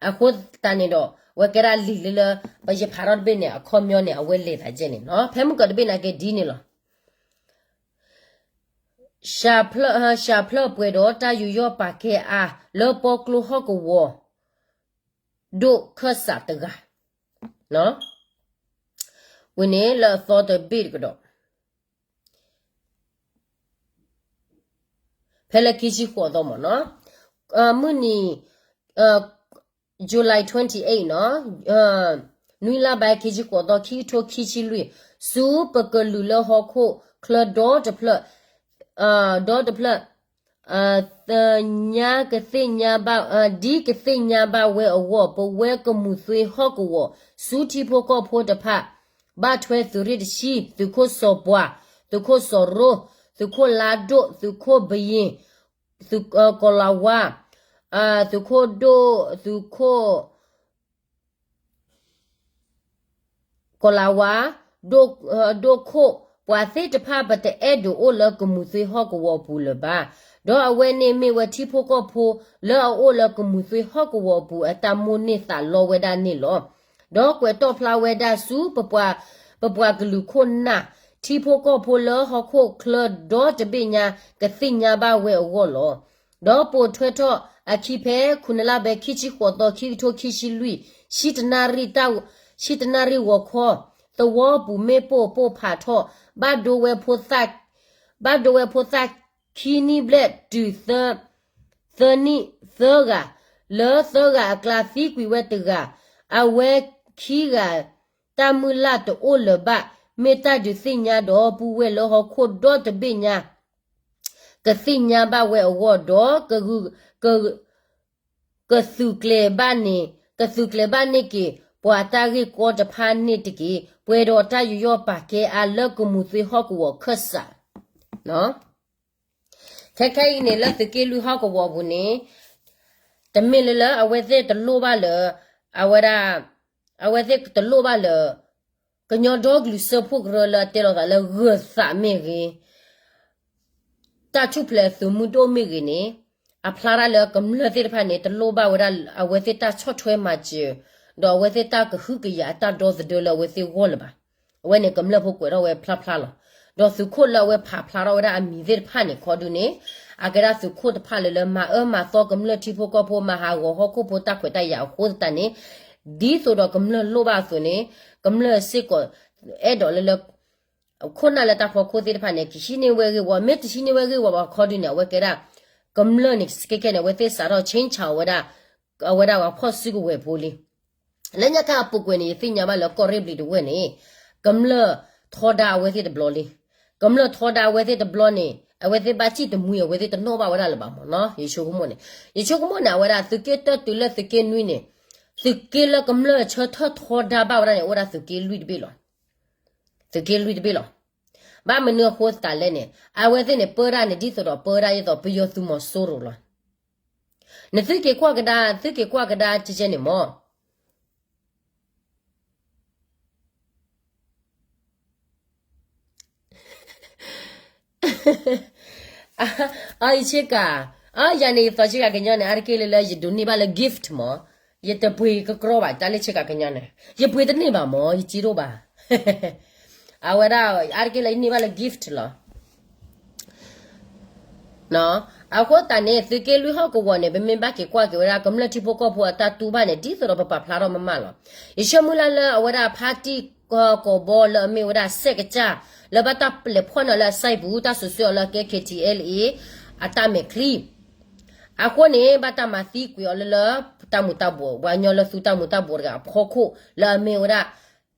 အဃိသတးန့ၣ်ဒီး ဝဲကဲဒၣ်လံာ်လၢလၢ ပယဖးထီၣ်တဘ့ၣ်န့ၣ် အခီပညီန့ၣ် အဝဲလဲၤသးကဲန့ၣ်နီၤ. ဖဲမုၢ်ကီးတဘ့ၣ်န့ၣ်ကဲဒ်န့ၣ်လီၤ. ရှးဖျၢၣ်ပှဲၤဒီးတၢ်ယူးယီၣ်ပာ်ကဲအါ လၢပီကျိဟီၣ်ကဝီၤ ဒိၣ်ခၢၣ်စးတဂၤ ဝဲန့ၣ်လၢအသီတဘ့ၣ်တကဒီး ဖဲလၢခံဆံဃိးသီမ့ၢ်နီၤ, မုၢ်နံၤ July twenty-eight နီၤ, နွံလါဘၣ်ခံဆံဃိးသီ ခံကထိခံဆံလွံၢ်, ဆူပကလုာ်လၢဟီၣ်ခိၣ်ချၢဒီတဖျၢၣ်, ဒီတဖျၢၣ် သညါကသ့ၣ်ညါဘၣ်, ဒ်ကသ့ၣ်ညါဘၣ်ဝဲအဂီၢ် ပဝဲကမူၤသွ့ဟီၣ်ကဝီၤ ဆူထံဖိကီၢ်ဖိတဖၣ် ဘၣ်ထွဲသုးရ့ၣ်တဆံ, သုးခိၣ်စီၤပှၤ, သုးခိၣ်စီၤရိ, သုးခိၣ်လါဒိၣ်, သုးခိၣ်ဘယ့ၣ်, သုးကီၤလၤဝါ, သုးခိၣ်ဒိၣ်, သုးခိၣ် ကီၤလၤဝါ, ဒိၣ်ခိၣ်, ပှၤသ့ၣ်တဖၣ်ပတအဲၣ်ဒိးအိၣ်လၢကမူၤသွ့ဟီၣ်ကဝီၤအပူၤလၢၤဘၣ်. ဒီးအဝဲန့ၣ်မ့ၢ်ဝဲထံဖိကီၢ်ဖိလၢအအိၣ်လၢကမူၤသွ့ဟီၣ်ကဝီၤအပူၤအတၢ်မိၣ်န့ၢ်သးလီဝဲဒၣ်န့ၣ်လီၤ. ဒီးကွဲးတီၣ်ဖျါဝဲဒၣ်ဆူ ပပှၤကလုာ်ခိၣ်နၢ် ထံဖိကီၢ်ဖိလၢဟီၣ်ခိၣ်ချၢဒီတဘ့ၣ်ညါ ကသ့ၣ်ညါဘၣ်ဝဲအဂီၢ်လီၤ. ဒီးပိာ်ထွဲထီၣ်အခံဖဲ ခုနစ်လပိုင်း ခံဆံဃိးသီ ခံကထိခံဆံလွံၢ် ဆံတနၣ်ရံၣ် ဆံတနၣ်ရံၣ်ဂီၤခီ သဝီပူၤမ့ၣ်ပိၢ်ပိၢ်ဖးထီၣ် ဘၣ်ဒိဝဲဖိသၣ် ဘၣ်ဒိဝဲဖိသၣ်ခံနံၣ်ဘျဲၣ်တုၤ သၢနံၣ်သၢဂၤ, လၢသၢဂၤအကျါသံကွံာ်ဝဲတဂၤ, အဝဲခံဂၤတၢ်မုၢ်လၢ်တအိၣ်လၢၤဘၣ်, မ့ၢ်တၢ်ဒုးသ့ၣ်ညါဒီးပုၢ်ဝဲၢ်လၢဟီၣ်ခိၣ်ဒီတဘ့ၣ်ညါ ကသ့ၣ်ညါဘၣ်ဝဲအဂီၢ်ဒီး ကသုးကျဲၤဘၣ်န့ၣ် ကသုးကျဲၤဘၣ်န့ၢ်က့ၤ ပှၤတၢ်ဂ့ၢ်ကီတဖၣ်န့ၣ်တက့ၢ်. ပှဲၤဒီးတၢ်ယူးယီၣ်ပာ်ကဲအါလၢကမူၤသ့ဟီၣ်ကဝီၤခၢၣ်စး ခဲခဲအံၤန့ၣ် လၢသုးက့လွံၢ်ဟီၣ်ကဝီၤပူၤန့ၣ် တမ့ၢ်လၢလၢအဝဲသ့ၣ်တလိၣ်ဘၣ်လၢ အဝဲဒၣ် အဝဲသ့ၣ်တလိၣ်ဘၣ်လၢ ကညီဒီကလုာ်စၢဖှိၣ်ကရၢလၢအတဲလိာ်သးလၢဂၢၤသးမ့ၢ်ဂ့ၤ တၢ်ထူၣ်ဖျဲးသုးမုၢ်ဒိၣ်မ့ၢ်ဂ့ၤန့ၣ် အဖျါဒၣ်လၢကမျၢၢ်သ့ၣ်တဖၣ်န့ၣ် တလိၣ်ဘၣ်ဝဲဒၣ်အဝဲသ့ၣ်တၢ်ဆီၣ်ထွဲမၤစၢၤ ဒီးအဝဲသ့ၣ်တၢ်ကဟုကယာ်အတၢ်ဒီသဒၢလၢအဝဲသ့ၣ်ဂီၢ်လၢၤဘၣ်. အဝဲန့ၣ်ကမျၢၢ်ဖိကွဲးထီၣ်ဝဲဖျါဖျါလီၤ. ဒီးသုးခိၣ်လၢအဝဲဖးဖျါထီၣ်ဝဲဒၣ်အမံၤသ့ၣ်တဖၣ်န့ၣ် ခီဒုန့ၣ် အကဲဒၣ်သုးခိၣ်တဖၣ်လၢလၢမၤအၢမၤသီကမျၢၢ်ထံဖိကီၢ်ဖိ မၤဟးဂီၤဟီၣ်ခိၣ်ဖိတၢ်ခွဲးတၢ်ယာ်အဃိသတးန့ၣ် ဒ်သိးဒီးကမျၢၢ်လိၣ်ဘၣ်အသိးန့ၣ် ကမျၢၢ်စ့ၢ်ကီး အဲၣ်ဒိးလၢလၢ ခိၣ်နၢ်လၢတၢ်ဖီခိၣ်သ့ၣ်တဖၣ်န့ၣ် ကဟံးန့ၢ်ဝဲဂ့ၢ်ဝီ မ့ၢ်တဟံးန့ၢ်ဝဲဂ့ၢ်ဝီဘၣ်ခီဒုန့ၣ် အဝဲကဲဒၣ် ကမျၢၢ်န့ၣ် ကဲခဲန့ၣ် အဝဲသ့ၣ်စးထီၣ် change ဝဲဒၣ် အဝဲဒၣ်ပှၤဖီၣ်စုကဝဲၤဖိလံ. လၢညါခါအပူၤကွံာ်န့ၣ် ယသ့ၣ်ညါဘၣ်လၢကီၢ်ရ့ၣ်ဘျံၤတဝဲၢ်န့ၣ် ကမျၢၢ်ထီဒါအဝဲသ့ၣ်တဘျီလံ. ကမျၢၢ်ထီဒါအဝဲသ့ၣ်တဘျီန့ၣ် အဝဲသ့ၣ်ဘၣ်စံၣ်တမှံ အဝဲသ့ၣ်တနီၣ်ဘၣ်ဝဲဒၣ်လၢၤဘၣ်မ့ၢ်နီၤ ယဆိကမိၣ်န့ၣ်. ယဆိကမိၣ်န့ၣ် အဝဲဒၣ်သုးက့တၢတုၤလၢသုးက့နွံန့ၣ် သုးက့လၢကမျၢၢ်ဆၢထၢၣ်ထီဒါဘၣ်ဝဲဒၣ်န့ၣ် အိၣ်ဝဲဒၣ်သုးက့လွံၢ်တဘ့ၣ်လီၤ. သုးက့လွံၢ်တဘ့ၣ်လီၤ. ဘၣ်မနုၤအဃိသတးလဲၣ်န့ၣ် အဝဲသ့ၣ်န့ၣ် ပၢဒၣ်န့ၣ် ဒ်သိးဒီးပၢဒၣ်ဒ်သိးပယီၤသုးမီၤစိရိၤလီၤ. နသုက့ၤကွၢ်ကဒါ သုက့ၤကွၢ်ကဒါကဲကဲန့ၣ်မ့ၢ် အယဆ့ကၤ, အယၤန့ၣ် ယသီဆ့ကၤကညီန့ၣ် အါတက့ၢ်လၢလၢယဒိးန့ၢ်ဘၣ်လၢ gift မ့ၢ်, ယတပှ့ၤကကြီဘၣ် တၢ်လၢဆ့ကၤကညီန့ၣ် ယပှ့ၤတန့ၢ်ဘၣ်မ့ၢ် ယစံးဒိၣ်ဘၣ်. အဝဲဒၣ် အါတက့ၢ်လၢယန့ၢ်ဘၣ်လၢ gift လီၤ. အဃိသတးန့ၣ် သုးက့လွံၢ်ဟီၣ်ကဝီၤန့ၣ် ပမ့ၢ်ဘၣ်က့ၤကွၢ်က့ၤဝဲဒၣ် ကမျၢၢ်ထံဖိကီၢ်ဖိအတၢ်တူၢ်ဘၣ်န့ၣ် ဒ်သိးဒီးပပာ်ဖျါထီၣ်မးမးလီၤ. ယဆၢမုၢ်လၢ်လၢအဝဲဒၣ်ဖါတံၢ်ကီးဘီလၢအမ့ၢ်ဝဲဒၣ်စဲးကစၢ် လၢဘၣ်တၢ်လဲၤဖီၣ်န့ၢ်အီၤလၢအစဲးပူၤ တၢ်စိၤဆှၢအီၤလၢကဲ K T L A အတၢ်မဲာ်ချံ အဃိန့ၣ် ဘၣ်တၢ်မၤသံကွံာ်အီၤလၢလၢ တၢ်မူၤတၢ်ဘှီး ပှၤကညီလၢသူတၢ်မူၤတၢ်ဘှီးတဂၤအဖီခိၣ် လၢအမ့ၢ်ဝဲဒၣ်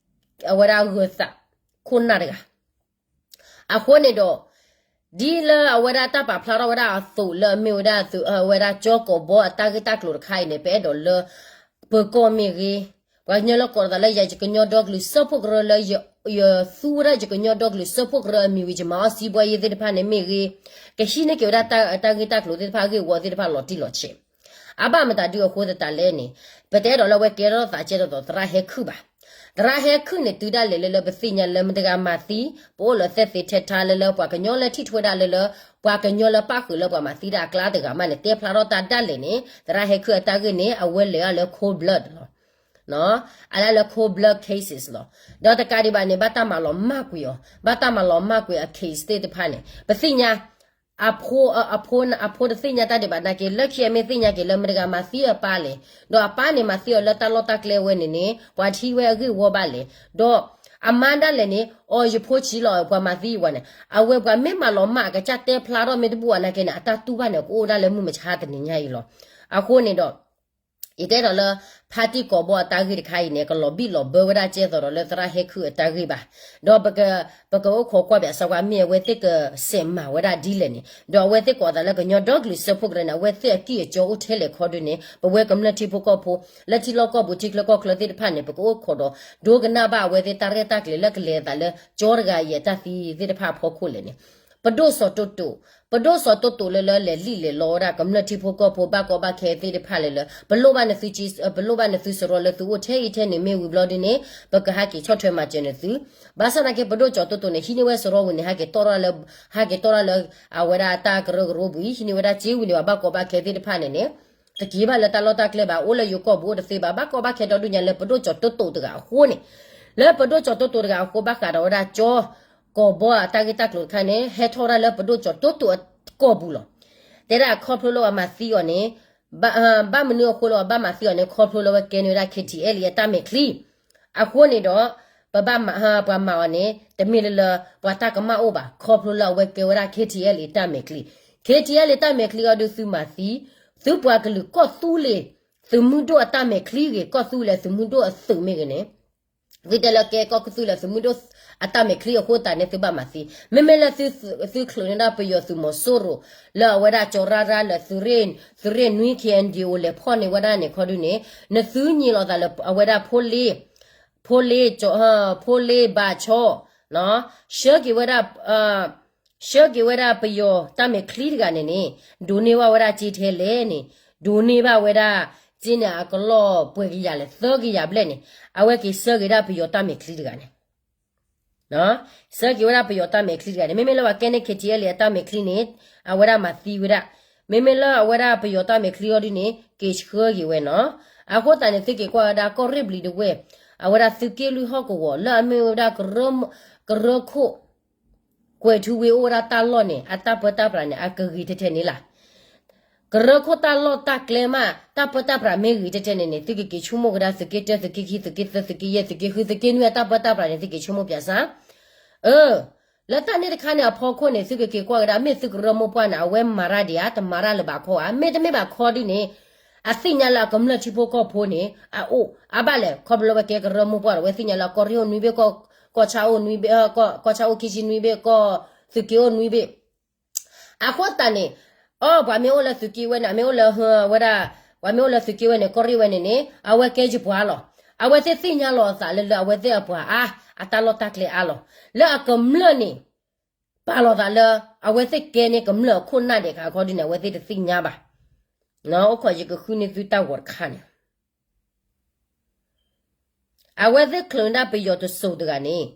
အဝဲဒၣ်ဂၢၤသးခိၣ်နၢ်တဂၤ အဃိန့ၣ်ဒီး ဒ်လၢအဝဲဒၣ်တၢ်ပာ်ဖျါထီၣ်ဝဲဒၣ်အသိးလၢအမ့ၢ်ဝဲဒၣ် အဝဲဒၣ်ကၠီကီးဘီအတၢ်ဂ့ၢ်တၢ်ကျိၤတခါအံၤန့ၣ် ပအဲၣ်ဒိးလၢ ပၢၤကီၢ်မ့ၢ်ဂ့ၤ, ပှၤကညီလၢကိးသးလၢယၤ ယကညီဒီကလုာ်စၢဖှိၣ်ကရၢလၢ ယသူဝဲဒၣ်ယကညီဒီကလုာ်စၢဖှိၣ်ကရၢအမံၤဝံၤ ယမၤအီၣ်စံးဘှီယ့သ့ၣ်တဖၣ်န့ၣ်မ့ၢ်ဂ့ၤ, ကဟံးန့ၢ်က့ၤဝဲဒၣ်တၢ်ဂ့ၢ်တၢ်ကျိၤသ့ၣ်တဖၣ်အဂ့ၢ်ဝီသ့ၣ်တဖၣ်လီၤတံၢ်လီၤဆဲး အဘၣ်မတၤဒုအဃိသတးလဲၣ်န့ၣ် ပတအဲၣ်ဒိးလၢအဝဲကဲထီၣ်သးကဲထီၣ်သီသရၣ်ဟဲခုၣ်ဘၣ်. သရၣ်ဟဲခုၣ်န့ၣ် တုၤဒၣ်လဲာ်လၢလၢပသ့ၣ်ညါလၢမတၤတဂၤမၤသံ ပအိၣ်လၢသဲသ့ထဲထါလၢလၢပှၤကညီလၢထံၣ်ထွဲဒၣ်လၢလၢ ပှၤကညီလၢပၣ်ဃုာ်လၢပှၤမၤသံတၢ်အကျါတဂၤမးန့ၣ် တဲဖျါထီၣ်တၢ်ဒၣ်လဲာ်န့ၣ် သရၣ်ဟဲခုၣ်အတၢ်ဂ့ၢ်န့ၣ် အဝဲလဲၤအီၤလၢ cold blood လီၤ. အလၢလၢ cold blood cases လီၤ. ဒီးတကးဒံးဘၣ်န့ၣ် ဘၣ်တၢ်မၤလီၤမၢ်ကွံာ်အီၤ, ဘၣ်တၢ်မၤလီၤမၢ်ကွံာ်အ case သ့ၣ်တဖၣ်န့ၣ် ပသ့ၣ်ညါ အဖိ အဖိ အဖိတသ့ၣ်ညါတၢ်ဒံးဘၣ်နာ်က့ လၢခံအမ့ၢ်သ့ၣ်ညါက့ၤလၢမတၤတဂၤမၤသံအပၢ်လဲၣ်, ဒီးအပၢ်န့ၣ်မၤသံအီၤလၢတၢ်လီၢ်တၢ်ကျဲဝဲန့ၣ်န့ၣ် ပှၤထံၣ်ဝဲအဂ့ၢ်ဝီဘၣ်လဲၣ်, ဒီးအမါဒၣ်လဲာ်န့ၣ် အီၤယဖိဆံးလီၤ ပှၤမၤသံယၤန့ၣ် အဝဲပှၤမ့ၢ်မၤလီၤမၢ်အကစၢ်တဲဖျါထီၣ်မ့ၢ်တဘူၣ်ဘၣ်နာ်က့န့ၣ် အတၢ်တူၢ်ဘၣ်န့ၣ် ကအိၣ်ဒၣ်လၢမုၢ်မဆါတနံၤညါအံၤလီၤ. အဃိန့ၣ်ဒီး ယတအဲၣ်ဒိးလၢ ဖါတံၢ်ကိးဘီအတၢ်ဂ့ၢ်တခါအံၤန့ၣ် ကလီၤဘံၣ်လီၤဘၢဝဲဒၣ်ကဲသိးဒီးလၢသရၣ်ဟဲခုၣ်အတၢ်ဂ့ၢ်ဘၣ်. ဒီး ပကအိၣ်ခိးကွၢ်ဘၣ်စးကွၢ်မ့ၢ်အဝဲသ့ၣ်ကစဲးမၤဝဲဒၣ်ဒ်လဲၣ်န့ၣ် ဒီးအဝဲသ့ၣ်ကိးသးလၢကညီဒီကလုာ်စၢဖှိၣ်ကရၢန့ၣ် အဝဲသ့ၣ်အကံၢ်အကီအိၣ်ထဲလဲၣ်ခီဒုန့ၣ် ပဝဲကမျၢၢ်ထံဖိကီၢ်ဖိ လၢထံလီၢ်ကီၢ်ပူၤထံချၢကီၢ်ချၢသ့ၣ်တဖၣ်န့ၣ် ပကအိၣ်ခိးဒီး ဒိကနၣ်ဘၣ်အဝဲသ့ၣ်တၢ်ရဲၣ်တၢ်ကျဲၤလၢကလဲၤသးလၢကၠီတဂၤအံၤအတၢ်သံသ့ၣ်တဖၣ်အဖီခိၣ်လဲၣ်န့ၣ် ပဒိၣ်စီၤတိတိ, ပဒိၣ်စီၤတိတိလၢလၢလဲၤလံၣ်လဲၤလီဝဲဒၣ်ကမျၢၢ်ထံဖိကီၢ်ဖိဘၣ်ကီဘၣ်ခဲသ့ၣ်တဖၣ်လဲၣ်လၢ ပလိၣ်ဘၣ်နသုစရီ ပလိၣ်ဘၣ်နသုစရီလၢသုအိၣ်ထဲအံၤထဲန့ၣ်မ့ၢ်ဝံၤဘျီဒုန့ၣ် ပကဟဲက့ၤဆီၣ်ထွဲမၤစၢၤနသု, ဘၣ်ဆၣ်သနာ်က့ ပဒိၣ်စီၤတိတိန့ၣ် ဟံးန့ၢ်ဝဲစရီဝံၤန့ၣ် ဟဲက့ၤတီၣ်ထီၣ်လၢ ဟဲက့ၤတီၣ်ထီၣ်လၢ အဝဲဒၣ်တၢ်ကရၢကရိပူၤအံၤ ဟံးန့ၢ်ဝဲဒၣ်စ့ဝံၤန့ၣ် ပှၤဘၣ်ကီဘၣ်ခဲသ့ၣ်တဖၣ်န့ၣ်န့ၣ် တက့ၤဘၣ်လၢတၢ်လီၢ်တၢ်ကျဲဘၣ်, အိၣ်လၢယိၤကီၢ်ပူၤအိၣ်တသ့ဘၣ်, ဘၣ်ကီဘၣ်ခဲဒီဒူၣ်ညါလၢပဒိၣ်ကၠီၤတိၢ်တိၢ်တဂၤအဃိန့ၣ်, လၢပဒိၣ်ကၠီၤတိၢ်တိၢ်တဂၤအဃိ ဘၣ်ဃးဒီးဝဲဒၣ်ကၠီ ကီၢ်ဘီအတၢ်ဂ့ၢ်တၢ်ကျိၤတခါန့ၣ် ဟဲထီၣ်ဝဲဒၣ်လၢပဒိၣ်ကၠီၤတိၢ်တိၢ်အကီၢ်ပူၤလီၤ. တဲဒၣ်ခီဖျိလၢအမၤသံအီၤန့ၣ်, ဘၣ်မနုၤအဃိလၢအဘၣ်မၤသံအီၤန့ၣ် ခီဖျိလၢဝဲကဲန့ၢ်ဝဲဒၣ် K T L A အတၢ်မဲာ်ချံ အဃိန့ၣ်ဒီး ပဘၣ်မၤ, ပှၤမၤအီၤန့ၣ် တမ့ၢ်လၢလၢပှၤတၢ်ကမၣ်အိၣ်ဘၣ်, ခီဖျိလၢအဝဲကဲဝဲဒၣ် K T L A တၢ်မဲာ်ချံ, K T L A တၢ်မဲာ်ချံအီၤဒုးသုမၤသံ, သုပှၤကလုာ်ကီၢ်သူလ့ၤ သုးမုၢ်ဒိၣ်အတၢ်မဲာ်ချံဂ့ၤ, ကီၢ်သူလ့ၤသုးမုၢ်ဒိၣ်အသုးမ့ၢ်ဂ့ၤန့ၣ်, သုတဲလၢကဲကီၢ်သူလ့ၤသုးမုၢ်ဒိၣ်အတၢ်မဲာ်ချံအဃိသတးန့ၣ် သုဘၣ်မၤသံ, မ့မ့ၢ်လၢသုချုးန့ၢ်ဒၣ်ပယီၤသုးမီၤစိရိၤ လၢအဝဲဒၣ်ကၠီၤရၢ်ရၢ်လၢသုးရ့ၣ်နွံ K N D O လဲၤဖီၣ်န့ၢ်ဝဲဒၣ်န့ၣ်ခီဒုန့ၣ်, နသုညံးလိာ်သးလၢအဝဲဒၣ်ဖိလ့ ဖိလ့, ဖိလ့ဘၣ်ဆီ, ဆှၢက့ၤဝဲဒၣ်, ဆှၢက့ၤဝဲဒၣ်ပယီၤတၢ်မဲာ်ချံတဂၤန့ၣ်န့ၣ်, ဒိးန့ၢ်ဘၣ်ဝဲဒၣ်စ့ထဲလဲၣ်န့ၣ်, ဒိးန့ၢ်ဘၣ်ဝဲဒၣ်စ့န့ၣ် အကလီၢ်ပှဲၤကယၤလဲၣ် သၢကယၤဘျဲၣ်န့ၣ်, အဝဲက့ၤဆှၢက့ၤဒၣ်ပယီၤတၢ်မဲာ်ချံတဂၤန့ၣ် ဆှၢက့ၤဝဲဒၣ်ပယီၤတၢ်မဲာ်ချံတဂၤန့ၣ်, မ့မ့ၢ်လၢပှၤကဲန့ၢ် K T L A အတၢ်မဲာ်ချံန့ၣ်, အဝဲဒၣ်မၤသံဝဲဒၣ်, မ့မ့ၢ်လၢအဝဲဒၣ်ပယီၤတၢ်မဲာ်ချံအီၤဒုန့ၣ် က့ၤဆှၢက့ၤဝဲနီၤ. အဃိသတးန့ၣ် သုက့ၤကွၢ်ဝဲဒၣ်ကီၢ်ရ့ၣ်ဘျံၤဒဝဲၢ်, အဝဲဒၣ်သုးက့လွံၢ်ဟီၣ်ကဝီၤ လၢအမ့ၢ်ဝဲဒၣ် ကရၢခိၣ် ကွဲၤထူဝ့အိၣ်ဝဲဒၣ်တၢ်လီၢ်န့ၣ် အတၢ်ပၢတၢ်ပြးန့ၣ် အကဂ့ၤထဲထဲန့ၣ်လီၤ. ကရၢခိၣ်တၢ်လီၢ်တၢ်ကျဲမး တၢ်ပၢတၢ်ပြးမ့ၢ်ဂ့ၤထဲထဲန့ၣ်န့ၣ် သုကက့ၤဆိကမိၣ်ကဒါ သုးက့တၢ သုးက့ခံ သုးက့သၢ သုးက့ယဲၢ် သုးက့ဃု သုးက့နွံအတၢ်ပၢတၢ်ပြးန့ၣ် သုက့ၤဆိကမိၣ်ပၠးစၢ်. အၢ, လၢတၢ်န့ၣ်တခါန့ၣ်အဖီခိၣ်န့ၣ် သုကက့ၤကွၢ်ကဒါ မ့ၢ်သုကရၢမိၢ်ပှၢ်န့ၣ် အဝဲမၤရၣ်ဒံးဧါ တမၤရၣ်လၢၤဘၣ်ခီဧါ, မ့တမ့ၢ်ဘၣ်ခီဒုန့ၣ် အသ့ၣ်ညါလၢအကမျၢၢ်ထံဖိကီၢ်ဖိန့ၣ် အအိၣ်အါဘၣ်လဲၣ်. ခီဖျိလၢအဝဲကဲကရၢမိၢ်ပှၢ်ဒီး အဝဲသ့ၣ်ညါလၢကီၢ်ရ့ၣ်အိၣ်နွံဘ့ၣ်, ကီၢ်ဆၣ်အိၣ်နွံဘ့ၣ်, ကီၢ်ဆၣ်အိၣ်ခံဆံနွံဘ့ၣ်, ကီၢ်သုးက့အိၣ်နွံဘ့ၣ်. အဃိသတးန့ၣ်, အီ ပှၤမ့ၢ်အိၣ်လၢသုးက့ဝဲန့ၣ် အမ့ၢ်အိၣ်လၢဝဲဒၣ်, ပှၤမ့ၢ်အိၣ်လၢသုးက့ဝဲန့ၣ် ကီၢ်ရ့ၣ်ဝဲန့ၣ်န့ၣ် အဝဲကဲယပှၤလီၤ. အဝဲသ့ၣ်သ့ၣ်ညါလီၤအသးလၢလၢအဝဲသ့ၣ်အပှၤအါ, အတၢ်လီၢ်တၢ်ကျဲအါလီၤ. လၢအကမျၢၢ်န့ၣ် ပာ်လီၤသးလၢ အဝဲသ့ၣ်ကဲန့ၢ်ကမျၢၢ်အခိၣ်နၢ်ဒဲးခါခီဒုန့ၣ် အဝဲသ့ၣ်တသ့ၣ်ညါဘၣ်. အိၣ်ခိးယကဃုန့ၢ်သုတၢ်ဂီၤတခါန့ၣ် အဝဲသ့ၣ်ချုးန့ၢ်ဒၣ်ပယီၤတစိၤတဂၤန့ၣ်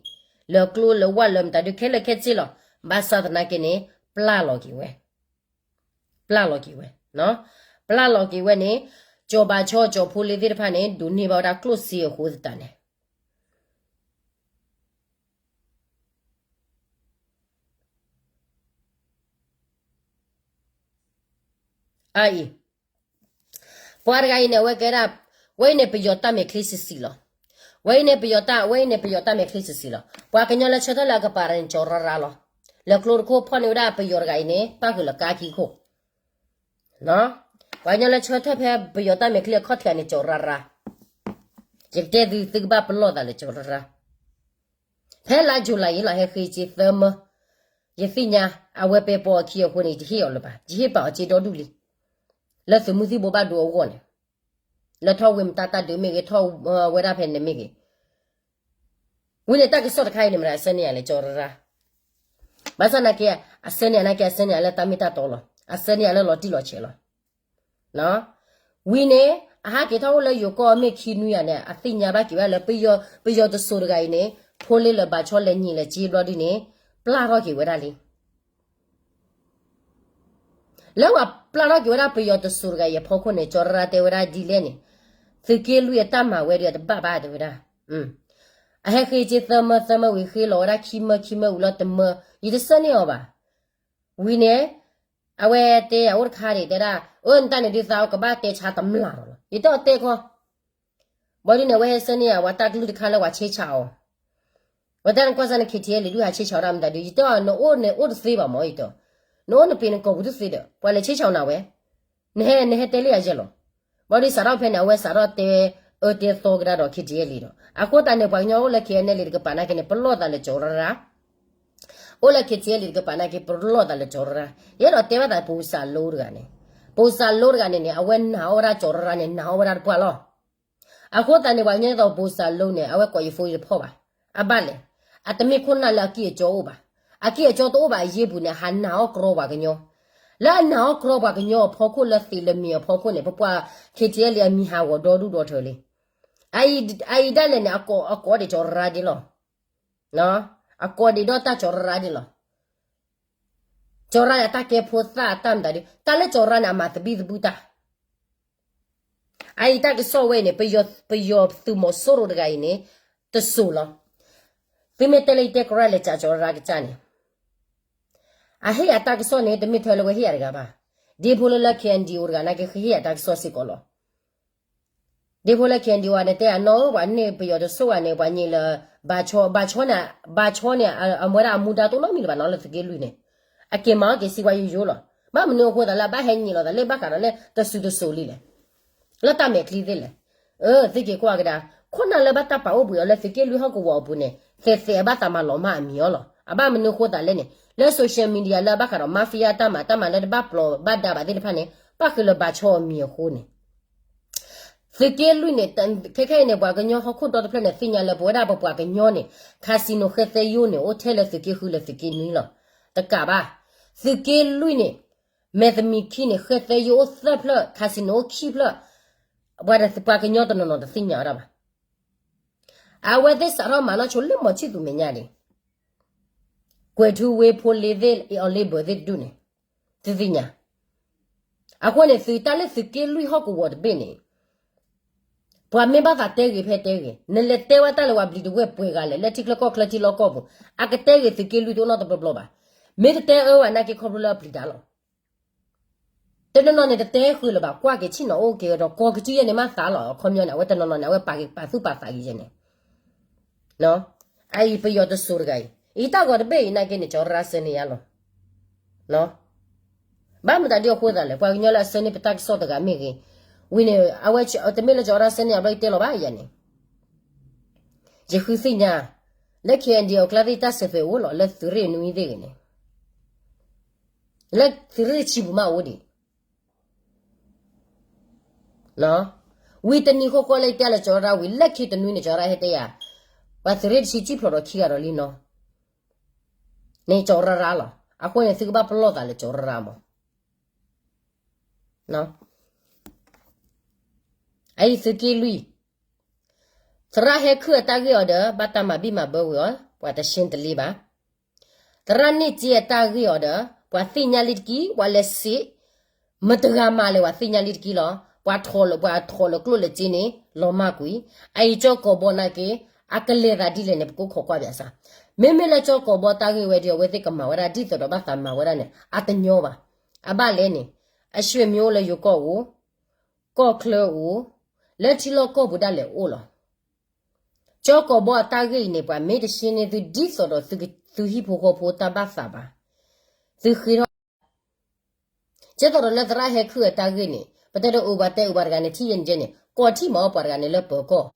လၢကျိလၢဝၢ်လၢမတၤဒုးခဲလၢာ်ခဲဆ့လီၤ. ဘၣ်ဆၣ်သနာ်က့န့ၣ် ပျၢ်လီၤက့ၤဝဲ, ပျၢ်လီၤက့ၤဝဲ, ပျၢ်လီၤက့ၤဝဲန့ၣ် ကၠီၤဘၣ်ဆီ ကၠီၤဖိလ့သ့ၣ်တဖၣ်န့ၣ် ဒိးန့ၢ်ဘၣ်ဝဲဒၣ်ကျိၣ်စ့အဃိသတးန့ၣ် အအံၤ ပှၤတဂၤအံၤန့ၣ် အဝဲကဲဒၣ်, ဝဲအံၤန့ၣ်ပယီၤတၢ်မဲာ်ချံစံးစံးလီၤ. ဝဲအံၤန့ၣ်ပယီၤတၢ်, ဝဲအံၤန့ၣ်ပယီၤတၢ်မဲာ်ချံစံးစံးလီၤ. ပှၤကညီလၢဆၢထၢၣ်လၢအကပၤန့ၣ် ကၠီၤရၢ်ရၢ်လီၤ. လၢကျိတခိၣ်ဖီၣ်န့ၢ်ဝဲဒၣ်ပယီၤတဂၤအံၤန့ၣ် ပၣ်ဃုာ်လၢကါခံခိၣ် ပှၤကညီလၢဆၢထၢၣ်ဖဲပယီၤတၢ်မဲာ်ချံအခီၣ်ထံးန့ၣ် ကၠီၤရၢ်ရၢ်, ယကတဲသု သုကဘၣ်ပလီၢ်သးလၢကၠီၤရၢ်ရၢ်. ဖဲလါယူၤလံအံၤလီၤ ဟဲဃ့စ့သၢမၢ, ယသ့ၣ်ညါ အဝဲပဲပီအခံအဃိန့ၣ် ယတဟ့ၣ်အီၤလၢၤဘၣ်, ယဟ့ၣ်ပာ်အီၤစ့ဒီဒူၣ်လံ. လၢသုးမုၢ်သံၣ်ဘိဘၣ်ဒိအဂီၢ်န့ၣ်, လၢထီၣ်ဝ့ၢ်မတၤတၢ်ဒုးမ့ၢ်ဂ့ၤ, ထီၣ်ဝဲဒၣ်ဖဲန့ၣ်မ့ၢ်ဂ့ၤ, ဝံၤန့ၣ်တၢ်ကစီၣ်တခါအံၤန့ၣ် မတၤအဆၢန့ၢ်ယၤလဲၣ် ကၠီၤရၢ်ရၢ်. ဘၣ်ဆၣ်သနာ်က့ အဆၢန့ၢ်ယၤနာ်က့ အဆၢန့ၢ်ယၤလၢတၢ်မ့ၢ်တၢ်တီလီၤ. အဆၢန့ၢ်ယၤလၢလီၤတံၢ်လီၤဆဲးလီၤ. ဝံၤန့ၣ် အဟးက့ၤထီၣ်အိၣ်လၢယိၤကီၢ်မ့ၢ်ခံနွံယၤန့ၣ် အသ့ၣ်ညါဘၣ်က့ၤဝဲဒၣ်လၢ ပယီၤတစိၤတဂၤအံၤန့ၣ် ဖိလ့လၢဘၣ်ဆီလဲၤညံးလဲၤက့ဘျီဒုန့ၣ် ပျၢ်ထီၣ်က့ၤဝဲဒၣ်လံ. လၢပှၤပျၢ်ထီၣ်က့ၤဝဲဒၣ်ပယီၤတစိၤတဂၤအံၤအဖီခိၣ်န့ၣ် ကၠီၤရၢ်ရၢ်တဲဝဲဒၣ်ဒ်လဲၣ်န့ၣ်, သုးက့လွံၢ်အတၢ်မၤဝဲဒၣ်တဘၣ်ဘၣ်တဲဝဲဒၣ်. အဟဲဃ့စ့သၢမၢ သၢမၢဝံၤဃ့လီၤဝဲဒၣ်ခံမၢ ခံမၢဝံၤလီၤတမၢ, ယတဆၢန့ၢ်အီၤဘၣ်. ဝံၤန့ၣ် အဝဲတဲယၤအိၣ်တခါဒံးတဲဒၣ်, အၢ နတၢ်န့ၣ်ဒုးသးအီကဘၣ်တဲဆါတမျၢ်လီၤလီၤ. ယတဲအီၤတဲခီ ဘၣ်ဒုန့ၣ် အဝဲဟဲဆၢန့ၢ်ယၤ ပှၤတၢ်ကလုၢ်တခါလၢပှၤဆ့ဆးအီၤ, ပှၤတၢ်နကွၢ်စၢ်န့ၣ် ခံထံၣ်လံဒုးဟးဆ့ဆးအီၤဒၣ်မတၤဒုး, ယတဲအီၤ နအိၣ်နအိၣ်တသ့ဘၣ်မၢ် ယတဲ, နအိၣ်နပ့ၤနကိာ်ပူၤတသ့ဒီး ပှၤလဲၤဆ့ဆးနၤဝဲ, နဟဲနဟဲတဲလၢယၤယဲလီၤ. ဘၣ်ဒုးစးထီၣ်ဖဲန့ၣ် အဝဲစးထီၣ်တဲအၢတဲသီကဒါဒီး ခံထံၣ်လံဒီး အဃိသတးန့ၣ် ပှၤကညီအိၣ်လၢ KNLA တကပၤနာ်က့န့ၣ် ပလီၢ်သးလၢကၠီၤရၢ်ရၢ်, အိၣ်လၢ KTLA တကပၤနာ်က့ ပလီၢ်သးလၢကၠီၤရၢ်ရၢ်, ယအဲၣ်ဒိးတဲဘၣ်သး ပူၤစးလိတဂၤန့ၣ်, ပူၤစးလိတဂၤန့ၣ်န့ၣ် အဝဲနာ်အီၣ်ဝဲဒၣ်ကၠီၤရၢ်ရၢ်န့ၣ် နာ်အီၣ်ဝဲဒၣ်တပှၢ်လီၤ. အဃိသတးန့ၣ် ပှၤကညီသိး ပူၤစးလိန့ၣ် အဝဲကိးယဖိအံၤတဖီၣ်ဘၣ်. အဘၣ်လဲၣ်, အတမ့ၢ်ခိၣ်နၢ်လၢအကံၢ်အကၠီအိၣ်ဘၣ်. အကံၢ်အကၠီတအိၣ်ဘၣ်အယ့ၢ်ပူၤန့ၣ် ဟးနာ်အီၣ်ကြီပှၤကညီ, လၢအနာ်အီၣ်ကြီပှၤကညီအဖီခိၣ် လၢသံးလၢမံၤအဖီခိၣ်န့ၣ် ပပှၤ KTLA အမံၤဟးဂီၤဒီဒူၣ်ဒီထၢလံ. အအံၤဒၣ်လဲာ်န့ၣ် အကိးဒံးကၠီၤရၢ်ရၢ်ဒ်လီၤ. အကိးဒံးဒီးတၢ်ကၠီၤရၢ်ရၢ်ဒ်လီၤ. ကၠီၤရၢ်ရၢ်အတၢ်ကဲဖိသၣ်အတၢ်မတၤဒုး တၢ်လၢကၠီၤရၢ်ရၢ်န့ၣ် အမၤသဘံၣ်သဘုၣ်တၢ် အအံၤတၢ်ကစီၣ်ဝဲအံၤန့ၣ် ပယီၤသုးမီၤစိရိၤတဂၤအံၤန့ၣ် တစိၤလီၤ. သုမ့ၢ်တဲလၢယတဲကရၢလဲၤကးကၠီၤရၢကစၢ်န့ၣ် အဟ့ၣ်အတၢ်ကစီၣ်န့ၣ် တမ့ၢ်ထဲလၢဝဲဟ့ၣ်ယၤတဂၤဘၣ်. ဒ်ဖိလၢလၢ K N D O တဂၤနာ်က့ ဟ့ၣ်အတၢ်ကစီၣ်စ့ၢ်ကီးလီၤ. ဒ်ဖိလၢ K N D O န့ၣ် တဲအနီၢ် ပှၤန့ၢ်ပယီၤတစိၢ်ဂၤန့ၣ် ပှၤညံးလၢ ဘၣ်ဆီ ဘၣ်ဆီန့ၣ် ဘၣ်ဆီန့ၣ် အမ့ၢ်ဝဲဒၣ်အမူဒါတအိၣ်နီတမံၤလၢၤဘၣ်နီၤ လၢသုးက့လွံၢ်န့ၣ် အက့ၤမၤအီၣ်က့ၤစံးဝဲယိယိလီၤ. ဘၣ်မနုၤအဃိသးလၢအဘၣ်ဟဲညံးလီၤသးလၢဘၣ်ဃးဒီးလၢတစိၤတစိၤလံလဲၣ် လၢတၢ်မဲာ်ချံသ့ၣ်လဲၣ်. အၢ သုက့ၤကွၢ်ကဒါ, ခိၣ်နၢ်လၢဘၣ်တၢ်ပာ်အိၣ်ဘှံးအီၤလၢသုးက့လွံၢ်ဟီၣ်ကဝီၤအပူၤန့ၣ် သဲးသဲးအဘၣ်သးမၤလီၤမၢ်အမံၤအီၤလီၤ. အဘၣ်မနုၤဃိသးလဲၣ်န့ၣ် လၢ social media လၢအဘၣ်ဃးဒီး mafia တၢ်မၤ တၢ်မၤလၢတဘၣ်ပျီဘၣ်ဒါဘၣ်သ့ၣ်တဖၣ်န့ၣ် ပၣ်ဃုာ်လၢဘၣ်ဆီအမံၤအဃိန့ၣ် သုးက့လွံၢ်န့ၣ် ခဲခဲအံၤန့ၣ် ပှၤကညီဟီၣ်ခိၣ်ဒီတဖျၢၣ်န့ၣ် သ့ၣ်ညါလၢပဝဲဒၣ်ပပှၤကညီန့ၣ် casino ဃဲသဲယိန့ၣ် အိၣ်ထဲလၢသုးက့ဃုလၢသုးက့နွံလီၤ. တကးဘၣ် သုးက့လွံၢ်န့ၣ် မဲာ်သမံၤခံန့ၣ် ဃဲသဲယိအိၣ်သၢဖျၢၣ် casino အိၣ်ခံဖျၢၣ် ပှၤကညီတနီၤနီၤတသ့ၣ်ညါဝဲဒၣ်ဘၣ်. အဝဲသ့ၣ်စးထီၣ်မၤနီၢ်ဆိလၢမီၤဆံၣ်သူမဲာ်ညါန့ၣ် ကွဲၤထူဝ့ဖိလ့သ့ၣ် အီၤလ့ဘၢၣ်သ့ၣ်တဒူၣ်န့ၣ် သုသ့ၣ်ညါ. အဃိန့ၣ် သုတၢ်လၢသုးက့လွံၢ်ဟီၣ်ကဝီၤတဘ့ၣ်န့ၣ် ပှၤမ့ၢ်ဘၣ်သးတဲဂ့ၤဖဲတဲဂ့ၤ နလဲၤတဲဝဲတၢ်လၢပှၤဘျံးတဝဲၢ်ပှဲၤဂၤလဲၣ် လၢထံချၢကီၢ်ချၢထံလီၢ်ကီၢ်ပူၤ အကတဲဂ့ၤသုးက့လွံၢ်တအိၣ်နီတဘျီဘျီဘၣ်. မ့ၢ်တတဲအၢဝဲနာ်က့ခီဖျိလၢအပျံၤတၢ်လီၤ. တနီၤနီၤန့ၣ် တတဲဃုာ်လၢၤဘၣ် ကွၢ်က့ၤဆ့ၣ်နီၤအိၣ်က့ၤဒီး ကီၢ်ကစုယဲၢ်န့ၣ်မးသးလီၤ အခီပညီန့ၣ် အဝဲတနီၤနီၤန့ၣ် အဝဲပာ်က့ၤပာ်သူၣ်ပာ်သးက့ၤယဲၢ်န့ၣ် အအံၤပယီၤတစိၤတဂၤအံၤ အံၤတၢ်ဂီၤတဘ့ၣ်အံၤနာ်က့န့ၣ် ကၠီရၢစၢန့ၢ်ယါလီၤ. ဘၣ်မတၤဒ်အဃိသးလဲၣ် ပှၤကညီလၢအစၢန့ၢ်ပတၢ်ကစီၣ်တဂၤမ့ၢ်ဂ့ၤ, ဝံၤန့ၣ် အဝဲတမ့ၢ်လၢကၠီရၢစၢန့ၢ်အဘျီယတဲလီၤဘၣ်ယဲၢ်န့ၣ် ယဃုသ့ၣ်ညါ လၢ K N D O အကျါသ့ၣ်တၢ်စၢၤသွဲၣ်အိၣ်လီၤ လၢသုးရ့ၣ်နွံသ့ၣ်ဂ့ၤန့ၣ် လၢသုးရ့ၣ်ဆံပူၤမးအိၣ်ဒံး ဝံၤတနံၤဃီဃီလၢယတဲလၢကၠီရၢဝံၤ လၢခံတနွံန့ၣ် ကၠီရၢဟဲတဲယၤ, ပှၤသုးရ့ၣ်တဆံစံၣ်ဖျိးဒီးခံဂၤဒီးလံနီၤ, န့ၣ်ကၠီရၢရၢလီၤ. အဃိန့ၣ် သုကဘၣ်ပလီၢ်သးလၢကၠီရၢမး, အအံၤသုးက့လွံၢ်, သရၣ်ဟဲခုၣ်အတၢ်ဂ့ၢ်အီၤဒီး ဘၣ်တၢ်မၤဘံၣ်မၤဘၢဝံၤအီၤ ပှၤတရှ့တလ့ဘၣ် သရၣ်န့ၢ်စ့အတၢ်ဂ့ၢ်အီၤဒီး ပှၤသ့ၣ်ညါလံတက့ၢ်, ပှၤလဲၤစ့, မတဂၤမၤလဲၣ် ပှၤသ့ၣ်ညါလံတက့ၢ်လီၤ. ပှၤထီၣ်လၢ ပှၤထီၣ်လၢကျိၣ်လၢစ့န့ၣ် လီၤမၢ်ကွံာ်. အအံၤကၠီကိာ်ဘီနာ်က့ အကလဲၤသးဒ်လဲၣ်န့ၣ် ပကအိၣ်ခိးကွၢ်ပၠးစၢ်. မ့မ့ၢ်လၢကၠီကိာ်ဘီတၢ်ဂ့ၢ်ဝဲဒီး အဝဲသ့ၣ်ကမၤဝဲဒၣ်ဒ်သိးဒီးဘၣ်သးမၤဝဲဒၣ်န့ၣ် အတညီဘၣ်. အဘၣ်လဲၣ်န့ၣ် အဆွေမျိုးလၢယိၤကီၢ်အိၣ်, ကီၢ်ချၢအိၣ်, လၢထံလီၢ်ကီၢ်ပူၤဒၣ်လဲာ်အိၣ်လီၤ. ကၠီကိာ်ဘီအတၢ်ဂ့ၢ်အံၤန့ၣ် ပှၤမ့ၢ်တရှင်းန့ၢ်သုဒ်သိးဒီးသုဟံၣ်ဖိဃီဖိတၢ်ဘၣ်သးဘၣ်, သုဃ့ထီၣ်, ကဲသိးဒီးလၢသရၣ်ဟဲခုၣ်အတၢ်ဂ့ၢ်န့ၣ် ပတဲဒီးအိၣ်ဘၣ်တဲအိၣ်ဘၣ်တဂၤန့ၣ် ထံၣ်ယဲၢ်န့ၣ်ကဲန့ၣ် ကိးထံၣ်မၤအီၣ်ပှၤတဂၤန့ၣ်လၢပၢၤကီၢ်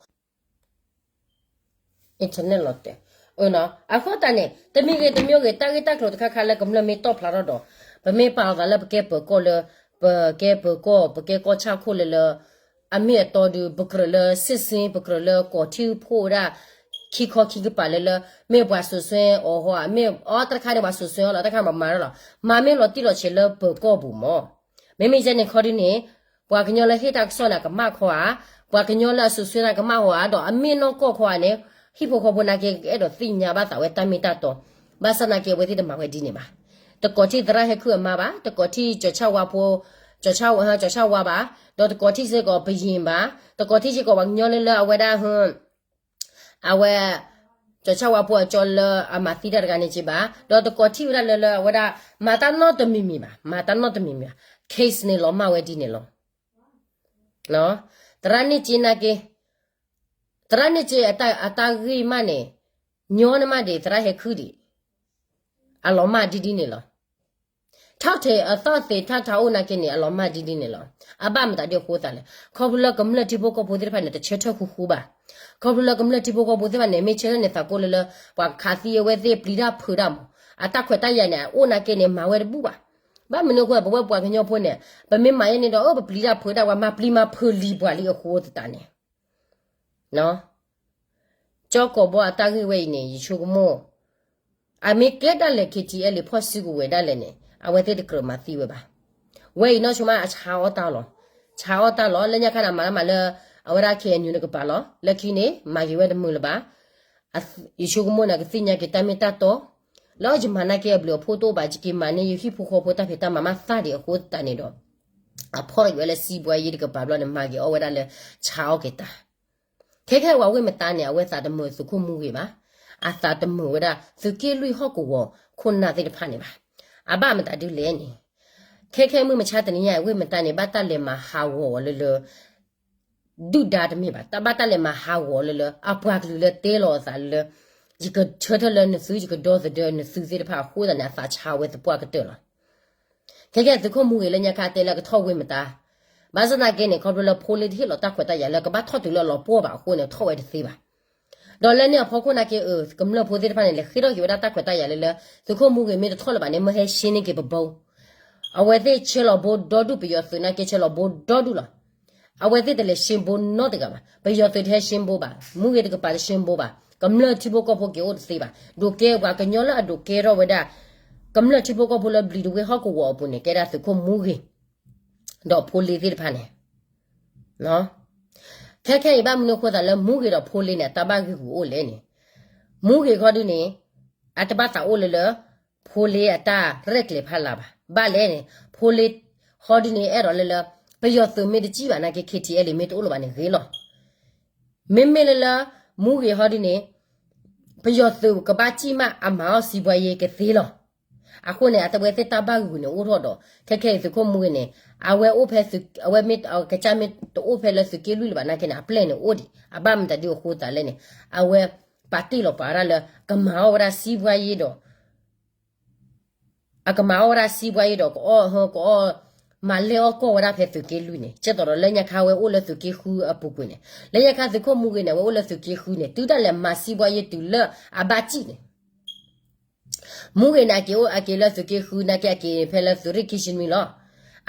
internet လီၤတဲာ်. အဃိသတးန့ၣ် တမံၤဂ့ၤတမံၤဂ့ၤ တၢ်ဂ့ၢ်တၢ်ကျိၤတခါခါလၢကမျၢၢ်မ့ၢ်တီၣ်ဖျါထီၣ်ဒီး ပမ့ၢ်ပာ်လီၤသးလၢပကဲပၢၤကီၢ်လၢ ပကဲပၢၤကီၢ် ပကဲကီၢ်ဆၣ်ခိၣ်လၢလၢ အမ့ၢ်အတီဒုး ပကြၢးလၢ စစ်ဆင် ပကြၢးလၢကီၢ်ထံဖိဝဲဒၣ် ခံခီခံကပၤလၢလၢ မ့ၢ်ပှၤစိာ်စွဲအီၤဟီ မ့ၢ်အီတခါန့ၣ် ပှၤစိာ်စွဲအီၤလီၤ တခါမၤမၤလီၤလီၤ. မၤမ့ၢ်လီၤတံၢ်လီၤဆဲးလၢပၢၤကီၢ်ပူၤမး. မ့မ့ၢ်ယဲန့ၣ်ခီဒ်န့ၣ် ပှၤကညီလၢဟ့ၣ်တၢ်ကစီၣ်န့ၣ် အကမၣ်ခီဧါ, ပှၤကညီလၢအစိာ်စွဲန့ၣ် ကမၣ်ခီဧါ, ဒီးအမ့ၢ်နီၢ်ကီၢ်ခီဧါန့ၣ် ဟံၣ်ဖိဃီဖိနာ်က့ ကအဲၣ်ဒိးသ့ၣ်ညါဘၣ်သးဝဲတၢ်မ့ၢ်တၢ်တီ, ဘၣ်ဆၣ်နာ်က့အဝဲသ့ၣ်တမၤဝဲဒ်န့ၣ်ဘၣ်. တကိးထံၣ်သရၣ်ဟဲခုၣ်အမါဘၣ်, တကိးထံၣ်ကၠီၤဆၣ်ဝါဖိ, ကၠီၤဆၣ်ဝါဘၣ်, ဒီးတကိးထံၣ်စ့ၢ်ကီးပယံၤဘၣ်, တကိးထံၣ်စ့ၢ်ကီးပှၤကညီလၢလၢအဝဲဒၣ် အဝဲ ကၠီၤဆၣ်ဝါဖိအကၠီလၢအမၤသံတၢ်တဂၤန့ၣ်က့ဘၣ်, ဒီးတကိးထံၣ်ဝဲဒၣ်လၢလၢအဝဲဒၣ် မၤတၢ်နီတမံၤမံၤဘၣ်, မၤတၢ်နီတမံၤမံၤဘၣ်, case န့ၣ်လီၤမၢ်ဝဲဒ်န့ၣ်လီၤ. သရၣ်န့ၢ်စ့နာ်က့, သရၣ်န့ၢ်စ့အတၢ်ဂ့ၢ်မးန့ၣ် ညီနမးဒံးသရၣ်ဟဲခုၣ်ဒံး, အလီၤမၢ်ဒ်ဒ်န့ၣ်လီၤ. ထီၣ်ထဲးအသီၣ်သ့းထီၣ်ထီအိၣ်နာ်က့န့ၣ် အလီၤမၢ်ဒ်ဒ်န့ၣ်လီၤ. အဘၣ်မတၤဒ်အဃိသးလဲၣ်, ခီဖျိလၢကမျၢၢ်ထံဖိကီၢ်ဖိသ့ၣ်တဖၣ်န့ၣ် တဆၢထၢၣ်ဃူဃူဘၣ်. ခီဖျိလၢကမျၢၢ်ထံဖိကီၢ်ဖိသ့ၣ်တဖၣ်န့ၣ် မ့ၢ်ဆၢထၢၣ်န့ၣ်သးကိးလၢလၢ ပှၤခးသံအဝဲသ့ၣ်ပျံၤတၢ်ဖုးတၢ်မး, အတၢ်ခွဲးတၢ်ယာ်န့ၣ် အအိၣ်နာ်က့န့ၣ် မၤဝဲတဘူၣ်ဘၣ်. ဘၣ်မနုၤအဃိ ပဝဲပှၤကညီဖိန့ၣ် ပမ့ၢ်မၤယဲန့ၣ်ဒီး အၢ ပပျံၤတၢ်ဖုးတၢ် ပှၤမၤပျံၤမၤဖုးလံၤပှၤလံအဃိသတးန့ၣ် ကၠီကိာ်ဘီအတၢ်ဂ့ၢ်ဝဲအံၤန့ၣ် ယဆိကမိၣ် အမ့ၢ်ကဲဒၣ်လဲာ် KTLA ဖီၣ်စုကဝဲၤဒၣ်လဲာ်န့ၣ် အဝဲသ့ၣ်တကြၢးမၤသံဝဲဘၣ်. ဝဲအံၤနီၢ်ဆိမးအဆါအီၣ်တၢ်လီၤ. ဆါအီၣ်တၢ်လီၤ လၢညါခါန့ၣ် မၤတၢ်မၤလၢ အဝဲဒၣ် KNU န့ၣ်ကပၤလီၤ. လၢခံန့ၣ် မၤက့ၤဝဲတမုာ်လၢၤဘၣ်. ယဆိကမိၣ်န့ၣ် ကသ့ၣ်ညါက့ၤတၢ်မ့ၢ်တၢ်တီ လၢယမၤနာ်က့အဘျုးအဖှိၣ်တအိၣ်ဘၣ် ယက့ၤမၤန့ၢ်ယဟံၣ်ဖိဃီဖိတၢ်ဖံးတၢ်မၤမးသၣ်ဒံးအဃိသတးန့ၣ်ဒီး အဖီၣ်ထီၣ်က့ၤဝဲလၢစံးဘှါယ့တကပၤဘျီန့ၣ် မၤက့ၤအီၣ်ဝဲဒၣ်လၢဆါအီၣ်က့ၤတၢ် ခဲခဲအံၤဝဲမတၤန့ၣ် အဝဲသးတမုာ်သုးခိၣ်မူဂ့ၤဘၣ်. အသးတမုာ်ဝဲဒၣ် သုးက့လွံၢ်ဟီၣ်ကဝီၤခိၣ်နၢ်သ့ၣ်တဖၣ်န့ၣ်ဘၣ်. အဘၣ်မတၤဒုလဲၣ်န့ၣ်, ခဲခဲမုၢ်မဆါတနံၤညါ ဝဲမတၤန့ၣ် ဘၣ်တၢ်လဲၤမၤဟးဂီၤအီၤလၢလၢ ဒုၣ်ဒါတမ့ၢ်ဘၣ်, တၢ်ဘၣ်တၢ်လဲၤမၤဟးဂီၤလၢလၢ အပှၤကလုာ်လၢတဲလီၤအသးလၢ ယကဆၢထၢၣ်လၢနသု ယကဒီသဒၢနသုသ့ၣ်တဖၣ်အဃိသတးန့ၣ် အသးဆါဝဲသပှၢ်ကတၢၢ်လီၤ. ခဲခဲသုးခိၣ်မူဂ့ၤလၢညါခါတဲလၢကထီၣ်ဝဲမတၤ, ဘၣ်ဆၣ်သနာ်က့န့ၣ် ခီဖျိလၢဖိလ့တဟ့ၣ်လီၤတၢ်ခွဲးတၢ်ယာ်လၢကဘၣ်ထီၣ်တုၤလၢအလီၤပှီၢ်ဘၣ်အဃိန့ၣ် ထီၣ်ဝဲတသ့ဘၣ်. ဒီးလၢန့ၣ်အဖီခိၣ်နာ်က့ အၢ ကမျၢၢ်ဖိသ့ၣ်တဖၣ်န့ၣ် လဲၤဃ့ထီၣ်က့ၤဝဲဒၣ်တၢ်ခွဲးတၢ်ယာ်လၢလၢ သုးခိၣ်မူဂ့ၤမ့ၢ်တထီၣ်လၢၤဘၣ်န့ၣ် မၢဟဲရှင်းန့ၢ်က့ၤပဘိ အဝဲသ့ၣ်ဆဲးလီၤဘိဒီဒူၣ် ပယီၤသုးနာ်က့ဆဲးလီၤဘိဒီဒူၣ်လီၤ. အဝဲသ့ၣ်တလဲၤရှင်းဘိနီတဂၤဘၣ်, ပယီၤသုးတဟဲရှင်းဘိဘၣ်, မူဂ့ၤတကပၤတရှင်းဘိဘၣ်, ကမျၢၢ်ထံဖိကီၢ်ဖိက့ၤအိၣ်တသ့ဘၣ်, ဒိးကဲပှၤကညီလၢအဒိးကဲထီၣ်ဝဲဒၣ် ကမျၢၢ်ထံဖိကီၢ်ဖိလၢဘျံးတဝ့ၢ်ဟီၣ်ကဝီၤအပူၤန့ၣ် ကဲဒၣ်သုးခိၣ်မူဂ့ၤ ဒီးဖိလ့သ့ၣ်တဖၣ်န့ၣ် ခဲခဲအံၤဘၣ်မနုၤအဃိသတးလၢမူဂ့ၤဒီးဖိလ့န့ၣ် အတၢ်ဘၣ်ဂံာ်ဂူာ်အိၣ်လဲၣ်န့ၣ်, မူဂ့ၤခီဒုန့ၣ် အတဘၣ်သးအိၣ်လၢလၢ ဖိလ့အတၢ်ရဲၣ်ကျဲၤဖးလၢ်ဘၣ်. ဘၣ်လဲၣ်န့ၣ် ဖိလ့ခီဒုန့ၣ် အဲၣ်ဒိးလၢလၢ ပယီၤသုးမ့ၢ်တစံၣ်ဘၣ်နာ်က့ ခ့ထံအဲလ့မ့ၢ်တအိၣ်လၢၤဘၣ်န့ၣ်ဂ့ၤလီၤ. မ့မ့ၢ်လၢလၢ မူဂ့ၤခီဒုန့ၣ် ပယီၤသုးကဘၣ်စံၣ်မး အမၤအီၣ်စံးဘှါယ့ကသ့လီၤ. အဃိန့ၣ် အတဝဲသ့ၣ်တၢ်ဘၣ်ဂံာ်ဂူာ်န့ၣ်အိၣ်ထီၣ်ဒီး ခဲခဲအံၤသုးခိၣ်မူဂ့ၤန့ၣ် အဝဲအိၣ်ဖဲသုး အဝဲမ့ၢ်ကစၢ်မ့ၢ်တအိၣ်ဖဲလၢသုးက့လွံၢ်လၢၤဘၣ်နာ်က့န့ၣ် အပျဲၢ်န့ၣ်အိၣ်ဒံး အဘၣ်မတၤဒုအဃိသတးလဲၣ်န့ၣ် အဝဲပာ်တ့ၢ်လီၤပှၤဒၣ်လၢ ကမၤအီၣ်ဝဲဒၣ်စံးဘှါယ့ဒီး အကမၤအီၣ်ဝဲဒၣ်စံးဘှါယ့ဒီး ကအီၣ် ကအီၣ် မၤလဲၢ်အီၣ်ကီၢ်ဝဲဒၣ်ဖဲသုးက့လွံၢ်န့ၣ် ကဲသိးဒီးလၢညါခါဝဲအိၣ်လၢသုးက့ဃုအပူၤကွံာ်န့ၣ် လၢညါခါသုးခိၣ်မူဂ့ၤန့ၣ် အဝဲအိၣ်လၢသုးက့ဃုန့ၣ် တုၤဒၣ်လဲာ်မၤစံးဘှါယ့တုၤလၢအဘၣ်စံၣ်န့ၣ် မူဂ့ၤန့ၣ် အက့ၤအိၣ်အက့ၤလၢသုးက့ဃုနာ်က့ အက့ၤဖဲလၢသုးရ့ၣ်ခံဆံနွံလီၤ.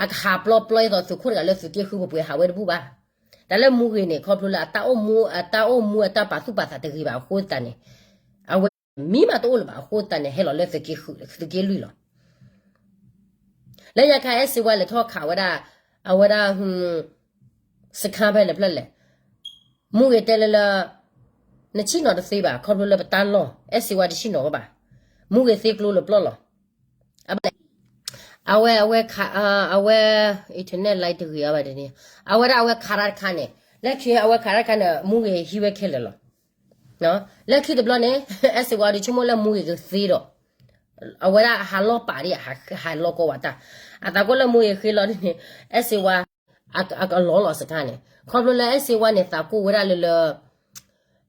အကဟးပျီပျီအသိးသုးခိၣ်တဂၤလၢသုးက့ဃုပှဲၤပှဲၤဟးဝဲတဘူၣ်ဘၣ်. တၢ်လၢမူဂ့ၤန့ၣ် ခီဖျိလၢအတၢ်အိၣ်မူ အတၢ်အိၣ်မူအတၢ်ပာ်သူၣ်ပာ်သးတဂ့ၤဘၣ်အဃိသတးန့ၣ် အဝဲမံမးတအိၣ်လၢၤဘၣ်အဃိသတးန့ၣ် ဟဲလီၤလၢသုးက့လွံၢ်လီၤ. လၢညါခါအဲၣ်စ့ဝါလဲၤထီၣ်ခးဝဲဒၣ် အဝဲဒၣ် စခါဖဲလဲၣ်ဖျၢၣ်လဲၣ် မူဂ့ၤတဲလၢလၢ နဆ့ၣ်နီၤတသ့ဘၣ် ခီဖျိလၢပတၢ်လီၢ် အဲၣ်စ့ဝါတဆ့ၣ်နီၤဝဲဘၣ်. မူဂ့ၤသ့ကျိလၢပျီလီၤ. အဘၣ်လဲၣ် အဝဲ အဝဲ အဝဲ internet line တဂ့ၤအါဘၣ်တန့ၣ် အဝဲဒၣ်အဝဲခးတၢ်တခါန့ၣ် လၢခံအဝဲခးတၢ်တခါန့ၣ် မူဂ့ၤဟံးဝဲခဲလၢာ်လီၤ. လၢခံတဘျီန့ၣ် အဲၣ်စ့ဝါဒုးဆိကမိၣ်လၢမူဂ့ၤကသ့ဒီး အဝဲဒၣ်ဟးလီၢ်ပာ်ဒံး ဟးလီၢ်ကီဝဲတၢ် အသးကိၣ်လၢမူဂ့ၤဃ့လီၤဒ်န့ၣ် အဲၣ်စ့ဝါ အကလီလီၤစခါန့ၣ် ခီဖျိလၢအဲၣ်စ့ဝါန့ၣ် သးကိၣ်ဝဲဒၣ်လၢလၢ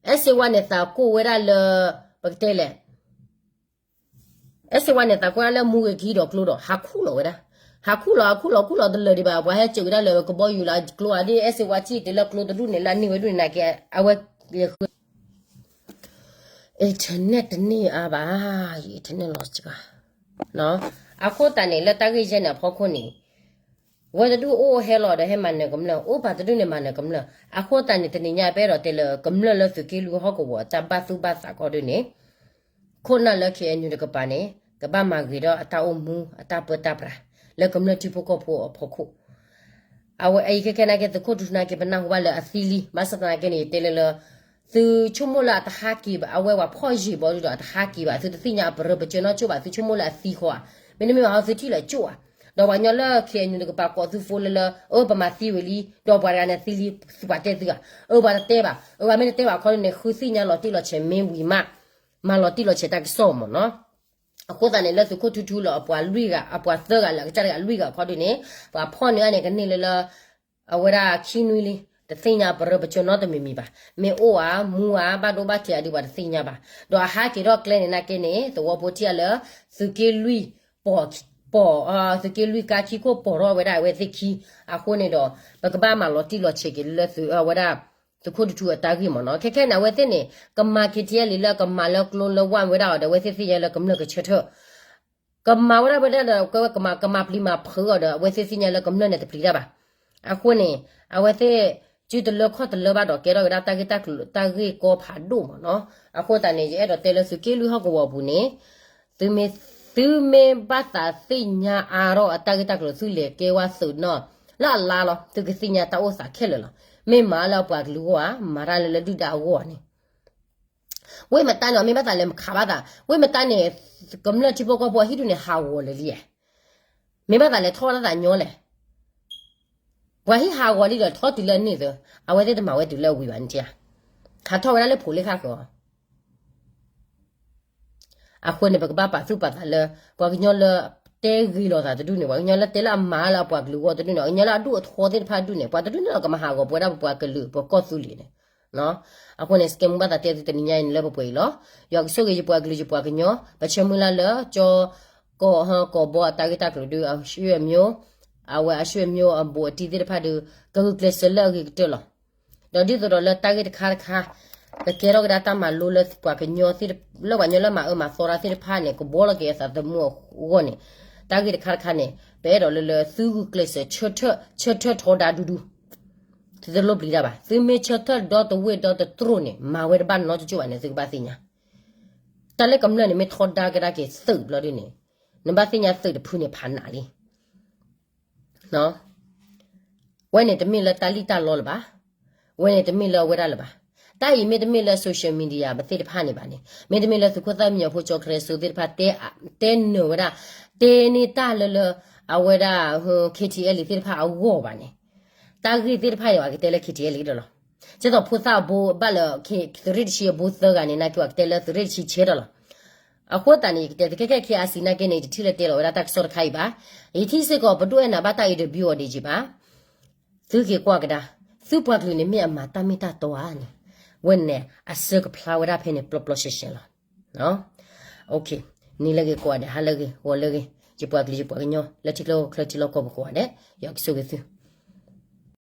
အဲၣ်စ့ဝါန့ၣ် သးကိၣ်ဝဲဒၣ်လၢ ပကတဲလဲၣ် အဲၣ်စ့ဝါန့ၣ် သးကိၣ်ဝဲဒၣ်လၢမူဂ့ၤကဟံးဒီးကျိဒီး ဟးခူၣ်လီၤဝဲဒၣ် ဟးခူၣ်လီၤ ဟးခူၣ်လီၤ ခူၣ်လီၤတလၢာ်ဒံးဘၣ် ပှၤဟဲစၢၤဝဲဒၣ်လၢကဘီယူၤလၢကျိဧါဒ် အဲၣ်စ့ဝါစံၣ်တုၤလၢကျိတဒူၣ်န့ၣ် လၢအန့ၢ်ဝဲဒူၣ်န့ၣ်နာ်က့ အဝဲ internet တန့ၢ်အါဘၣ် internet လီၤစှၤ အဃိသတးန့ၣ် လၢတၢ်ဂ့ၢ်ယဲၢ်န့ၣ်အဖီခိၣ်န့ၣ် ဝဲတဒူၣ်အိၣ်ဟဲလီၤဒီးဟဲမၤနၢၤကမျၢၢ် အိၣ်ပာ်တဒူၣ်န့ၣ်မၤနၢၤကမျၢၢ် အဃိသတးန့ၣ် တနံၤညါပအဲၣ်ဒိးတဲလၢ ကမျၢၢ်လၢသုးက့လွံၢ်ဟီၣ်ကဝီၤအတၢ်ဘၣ်သူၣ်ဘၣ်သးခီဒုန့ၣ် ခိၣ်နၢ်လၢ ခ့ၣ်အဲၣ်ယူၣ်တကပၤန့ၣ် ကဘၣ်မၤဂ့ၤထီၣ်အတၢ်အိၣ်မူအတၢ်ပၢတၢ်ပြး လၢကမျၢၢ်ထံဖိကီၢ်ဖိအဖီခိၣ် အဝဲအံၤခဲခဲနာ်က့ သုးခိၣ်ထူထူနာ်က့ ပနၢ်ဟူဘၣ်လၢအသံလံ ဘၣ်ဆၣ်သနာ်က့န့ၣ် ယတဲလၢလၢ သုဆိကမိၣ်လၢအတဟးက့ၤဘၣ် အဝဲပှၤဖီၣ်ယံၤဘီဒုဒီးအတဟးက့ၤဘၣ် သုတသ့ၣ်ညါအပရၢ ပကၢနီၣ်ကၠိဘၣ် သုဆိကမိၣ်လၢအသံဃီဧါ မ့တမ့ၢ်ဘၣ်ဟီ သုထံၣ်လၢကၠိဧါ ဒီးပှၤကညီလၢ ခ့ၣ်အဲၣ်ယူၣ်တကပၤကိးသုဖိလၢလၢ အၢ ပမၤသံဝံၤလံ ဒီးပှၤတဂၤန့ၣ်သံလံ သုပှၤတဲသုဧါ အၢ ပှၤတတဲဘၣ် အၢ ပှၤမ့ၢ်တတဲဘၣ်ခီဒုန့ၣ် ဃုသ့ၣ်ညါလီၤတံၢ်လီၤဆဲးမ့ၢ်ဝံၤမး မၤလီၤတံၢ်လီၤဆဲးတၢ်ကစီၣ်မ့ၢ်နီၤ အဃိသတးန့ၣ် လၢသုးခိၣ်ထူထူလီၤ အပှၤလွံၢ်ဂၤ အပှၤသၢဂၤလၢအကစၢ်တဂၤလွံၢ်ဂၤခီဒုန့ၣ် ပှၤဖီၣ်န့ၢ်အန့ၣ် ကန့ၢ်လၢလၢ အဝဲဒၣ်ခံနွံလံ တသ့ၣ်ညါပရၢပကၢနီတမံၤမံၤဘၣ်. မ့ၢ်အိၣ်ဧါ မူဧါ ဘၣ်ဒိဘၣ်ထံးဧါဒုးပှၤတသ့ၣ်ညါဘၣ်. ဒီးအဟးက့ၤထီၣ်ကျဲန့ၣ်နာ်က့န့ၣ် သဝီဖိထံၣ်အလၢ သုးက့လွံၢ် ပီၢ် ပီၢ် သုးက့လွံၢ်ကါခံခိၣ်ပီၢ်ထီၣ်ဝဲဒၣ်အဝဲသ့ၣ်ခံ အဃိန့ၣ်ဒီး ပကဘၣ်မၤလီၤတံၢ်လီၤဆဲးက့ၤလၢသုး အဝဲဒၣ် သုးခိၣ်ထူထူအတၢ်ဂ့ၢ်မ့ၢ်နီၤ. ခဲခဲန့ၣ် အဝဲသ့ၣ်န့ၣ် ကမၤ ခ့ၣ်ထံၣ်အဲၣ်လံ လၢကမၤလၢကျိလၢဝၢ်ဝဲဒၣ်အီၤဒီး အဝဲသ့ၣ်သ့ၣ်ညါလၢကမျၢၢ်ကဆၢထၢၣ် ကမၤဝဲဒၣ်ဝဲဒၣ်ဒီး ကဝဲကမၤ ကမၤပျံၤမၤဖုးအီၤဒီး အဝဲသ့ၣ်သ့ၣ်ညါလၢကမျၢၢ်န့ၣ်တပျံၤတၢ်ဘၣ်. အဃိန့ၣ် အဝဲသ့ၣ် စုတလၢခီၣ်တလၢဘၣ်ဒီး ကဲထီၣ်ဝဲဒၣ်တၢ်ဂ့ၢ်တၢ်ကျိၤ တၢ်ဂ့ၢ်ကီဖးဒိၣ်မ့ၢ်နီၤ. အဃိသတးန့ၣ် ယအဲၣ်ဒိးတဲလၢသုးက့လွံၢ်ဟီၣ်ကဝီၤအပူၤန့ၣ် သုမ့ၢ် သုမ့ၢ်ဘၣ်သးသ့ၣ်ညါအါထီၣ်အတၢ်ဂ့ၢ်တၢ်ကျိၤ သုလဲၤကဲဝဲသုးနီၤ လၢအလါလီၤ. သုကသ့ၣ်ညါတၢ်အိၣ်သးခဲလၢာ်လီၤ. မ့ၢ်မၤလၢအပှၤကလုာ်အဂီၢ်ဧါ, မၤတၢ်လၢလၢဒုၣ်ဒါအဂီၢ်ဧါန့ၣ် ဝ့ၢ်မတါန့ၣ် မ့ၢ်ဘၣ်သးလဲၤမခးဘၣ်သး, ဝ့ၢ်မတါန့ၣ် ကမျၢၢ်ထံဖိကီၢ်ဖိအဟံၣ်ဒုးန့ၣ် ဟးဂီၤလၢာ်လံဧါ. မ့ၢ်ဘၣ်သးလဲၤထီၣ်တၢ်သးညီလဲၣ်. ပှၤဟံးဟးဂီၤလံဒီးထီတုၤလၢအန့ၢ်သၢ, အဝဲသ့ၣ်တမၤဝဲတုၤလၢအဝံၤဘၣ်န့ၣ်ဧါ. ဟးထီၣ်ဝဲဒၣ်လၢဖိးလ့ၣ်ခါဃၢၤအီၤ. အဃိန့ၣ် ပကဘၣ်ပာ်သူၣ်ပာ်သးလၢ ပှၤကညီလၢတဲဂ့ၤလိာ်သးတဒူၣ်န့ၣ်, ပှၤကညီလၢတဲလၢအမၤလၢအပှၤကလုာ်ဂီၢ်တဒူၣ်န့ၣ်, ပှၤကညီလၢအဒိၣ်အထီသ့ၣ်တဖၣ်တဒူၣ်န့ၣ်, ပှၤတဒူၣ်န့ၣ်လီၤကမၤဟးဂီၤပဝဲဒၣ်ပပှၤကလုာ်ပှၤကီၢ်သူလ့ၤန့ၣ်. အဃိန့ၣ် စကဲမူဘၣ်သးတဲသုတနံၤညါအံၤန့ၣ်လၢပပှဲၤအံၤလီၤ. ယွၤကဆိၣ်ဂ့ၤယပှၤကလုာ်ယပှၤကညီ, ပဆၢမုၢ်လၢ်လၢကၠီ ကီၢ်ဟီၣ်ကီၢ်ဘီအတၢ်ဂ့ၢ်တၢ်ကျိၤဒုး အဆွေမျိုး, အဝဲအဆွေမျိုးအဘူးအတံၢ်သ့ၣ်တဖၣ်ဒီး ကဂုာ်ကျဲးစၢးလၢအဂ့ၤကတၢၢ်လီၤ. ဒီးဒ်သိးဒီးလၢတၢ်ဂ့ၢ်တခါတခါ ကကဲထီၣ်ကဒါတၢ်မၤလိလၢပှၤကညီ လၢပှၤကညီလၢမၤအၢမၤသီတၢ်သ့ၣ်တဖၣ်န့ၣ် ကဘှီလီၤက့ၤအသးသမူအဂီၢ်န့ၣ်, တၢ်ဂ့ၢ်တခါတခါန့ၣ် ပအဲၣ်ဒိးလၢလၢသုဂုာ်ကျဲးစၢး ဆၢထၢၣ်ထီဒါဒူဒူ သုတလိၣ်ပျံၤတၢ်ဘၣ်. သုမ့ၢ်ဆၢထၢၣ်ဒီတဝ့ၢ်ဒီတတြိာ်န့ၣ် မၤဝဲတဘၣ်နီတကၠိၢ်ဘၣ်န့ၣ် သုကဘၣ်သ့ၣ်ညါ. တၢ်လၢကမျၢၢ်န့ၣ် မ့ၢ်ထီဒါကဒါက့ၤသုးဘျီဒ်န့ၣ်, နဘၣ်သ့ၣ်ညါသုးတဖုန့ၣ်ဖးနးလံ. ဝဲန့ၣ်တမ့ၢ်လၢတၢ်လံၣ်တၢ်လီလၢၤဘၣ်. ဝဲန့ၣ်တမ့ၢ်လၢအဝဲဒၣ်လၢၤဘၣ်. တၢ်အံၤမ့ၢ်တမ့ၢ်လၢ social media ပသ့ၣ်တဖၣ်န့ၣ်ဘၣ်န့ၣ်, မ့တမ့ၢ်လၢသုးခိၣ်သၣ်မံညီၤဖိ ကၠီကရဲစိသ့ၣ်တဖၣ် တဲနၢၤဝဲဒၣ်, တဲန့ၢ်တၢ်လၢလၢ အဝဲဒၣ် KTLA သ့ၣ်တဖၣ်အဂီၢ်ဘၣ်န့ၣ်, တၢ်ဂ့ၢ်သ့ၣ်တဖၣ်အံၤ အကတဲလၢ KTLA ဒီးလီၤ. ဒ်သိးဖိသၣ်ဘိဘၣ်လၢ သုးရ့ၣ်တဆံအဘိသၢဂၤန့ၣ် နာ်က့ၤအကတဲလၢသုးရ့ၣ်တဆံဆဲးဒီးလီၤ. အဃိသတးန့ၣ် ယကတဲသုခဲကဲ KIC နာ်က့န့ၣ် ယတထံၣ်လၢတဲလီၤဝဲဒၣ်တၢ်ကစီၣ်တခါအံၤဘၣ်. ယထံၣ်စ့ၢ်ကီး ပဒိၣ်အဲၣ်နၤဘၣ်တၢ်အံၤဒီး ဘျုးအီၤဒံးက့ၤဘၣ်. သုက့ၤကွၢ်ကဒါ, သုပှၤကလုာ်န့ၣ်မ့ၢ်အမၤတၢ်မ့ၢ်တၢ်တီဧါန့ၣ်, ဝဲန့ၣ် အစၢကဖျါဝဲဒၣ်ဖဲန့ၣ် ပျီပျီရှဲရှဲလီၤ. နံၤလၢဂ့ၤကိးဂၤဒဲး, ဟါလၢဂ့ၤ, ဂီၤလၢဂ့ၤ, ယပှၤကလုာ်ယပှၤကညီ လၢထံချၢကီၢ်ချၢထံလီၢ်ကီၢ်ပူၤကိးဂၤဒဲး, ယွၤကဆိၣ်ဂ့ၤသု.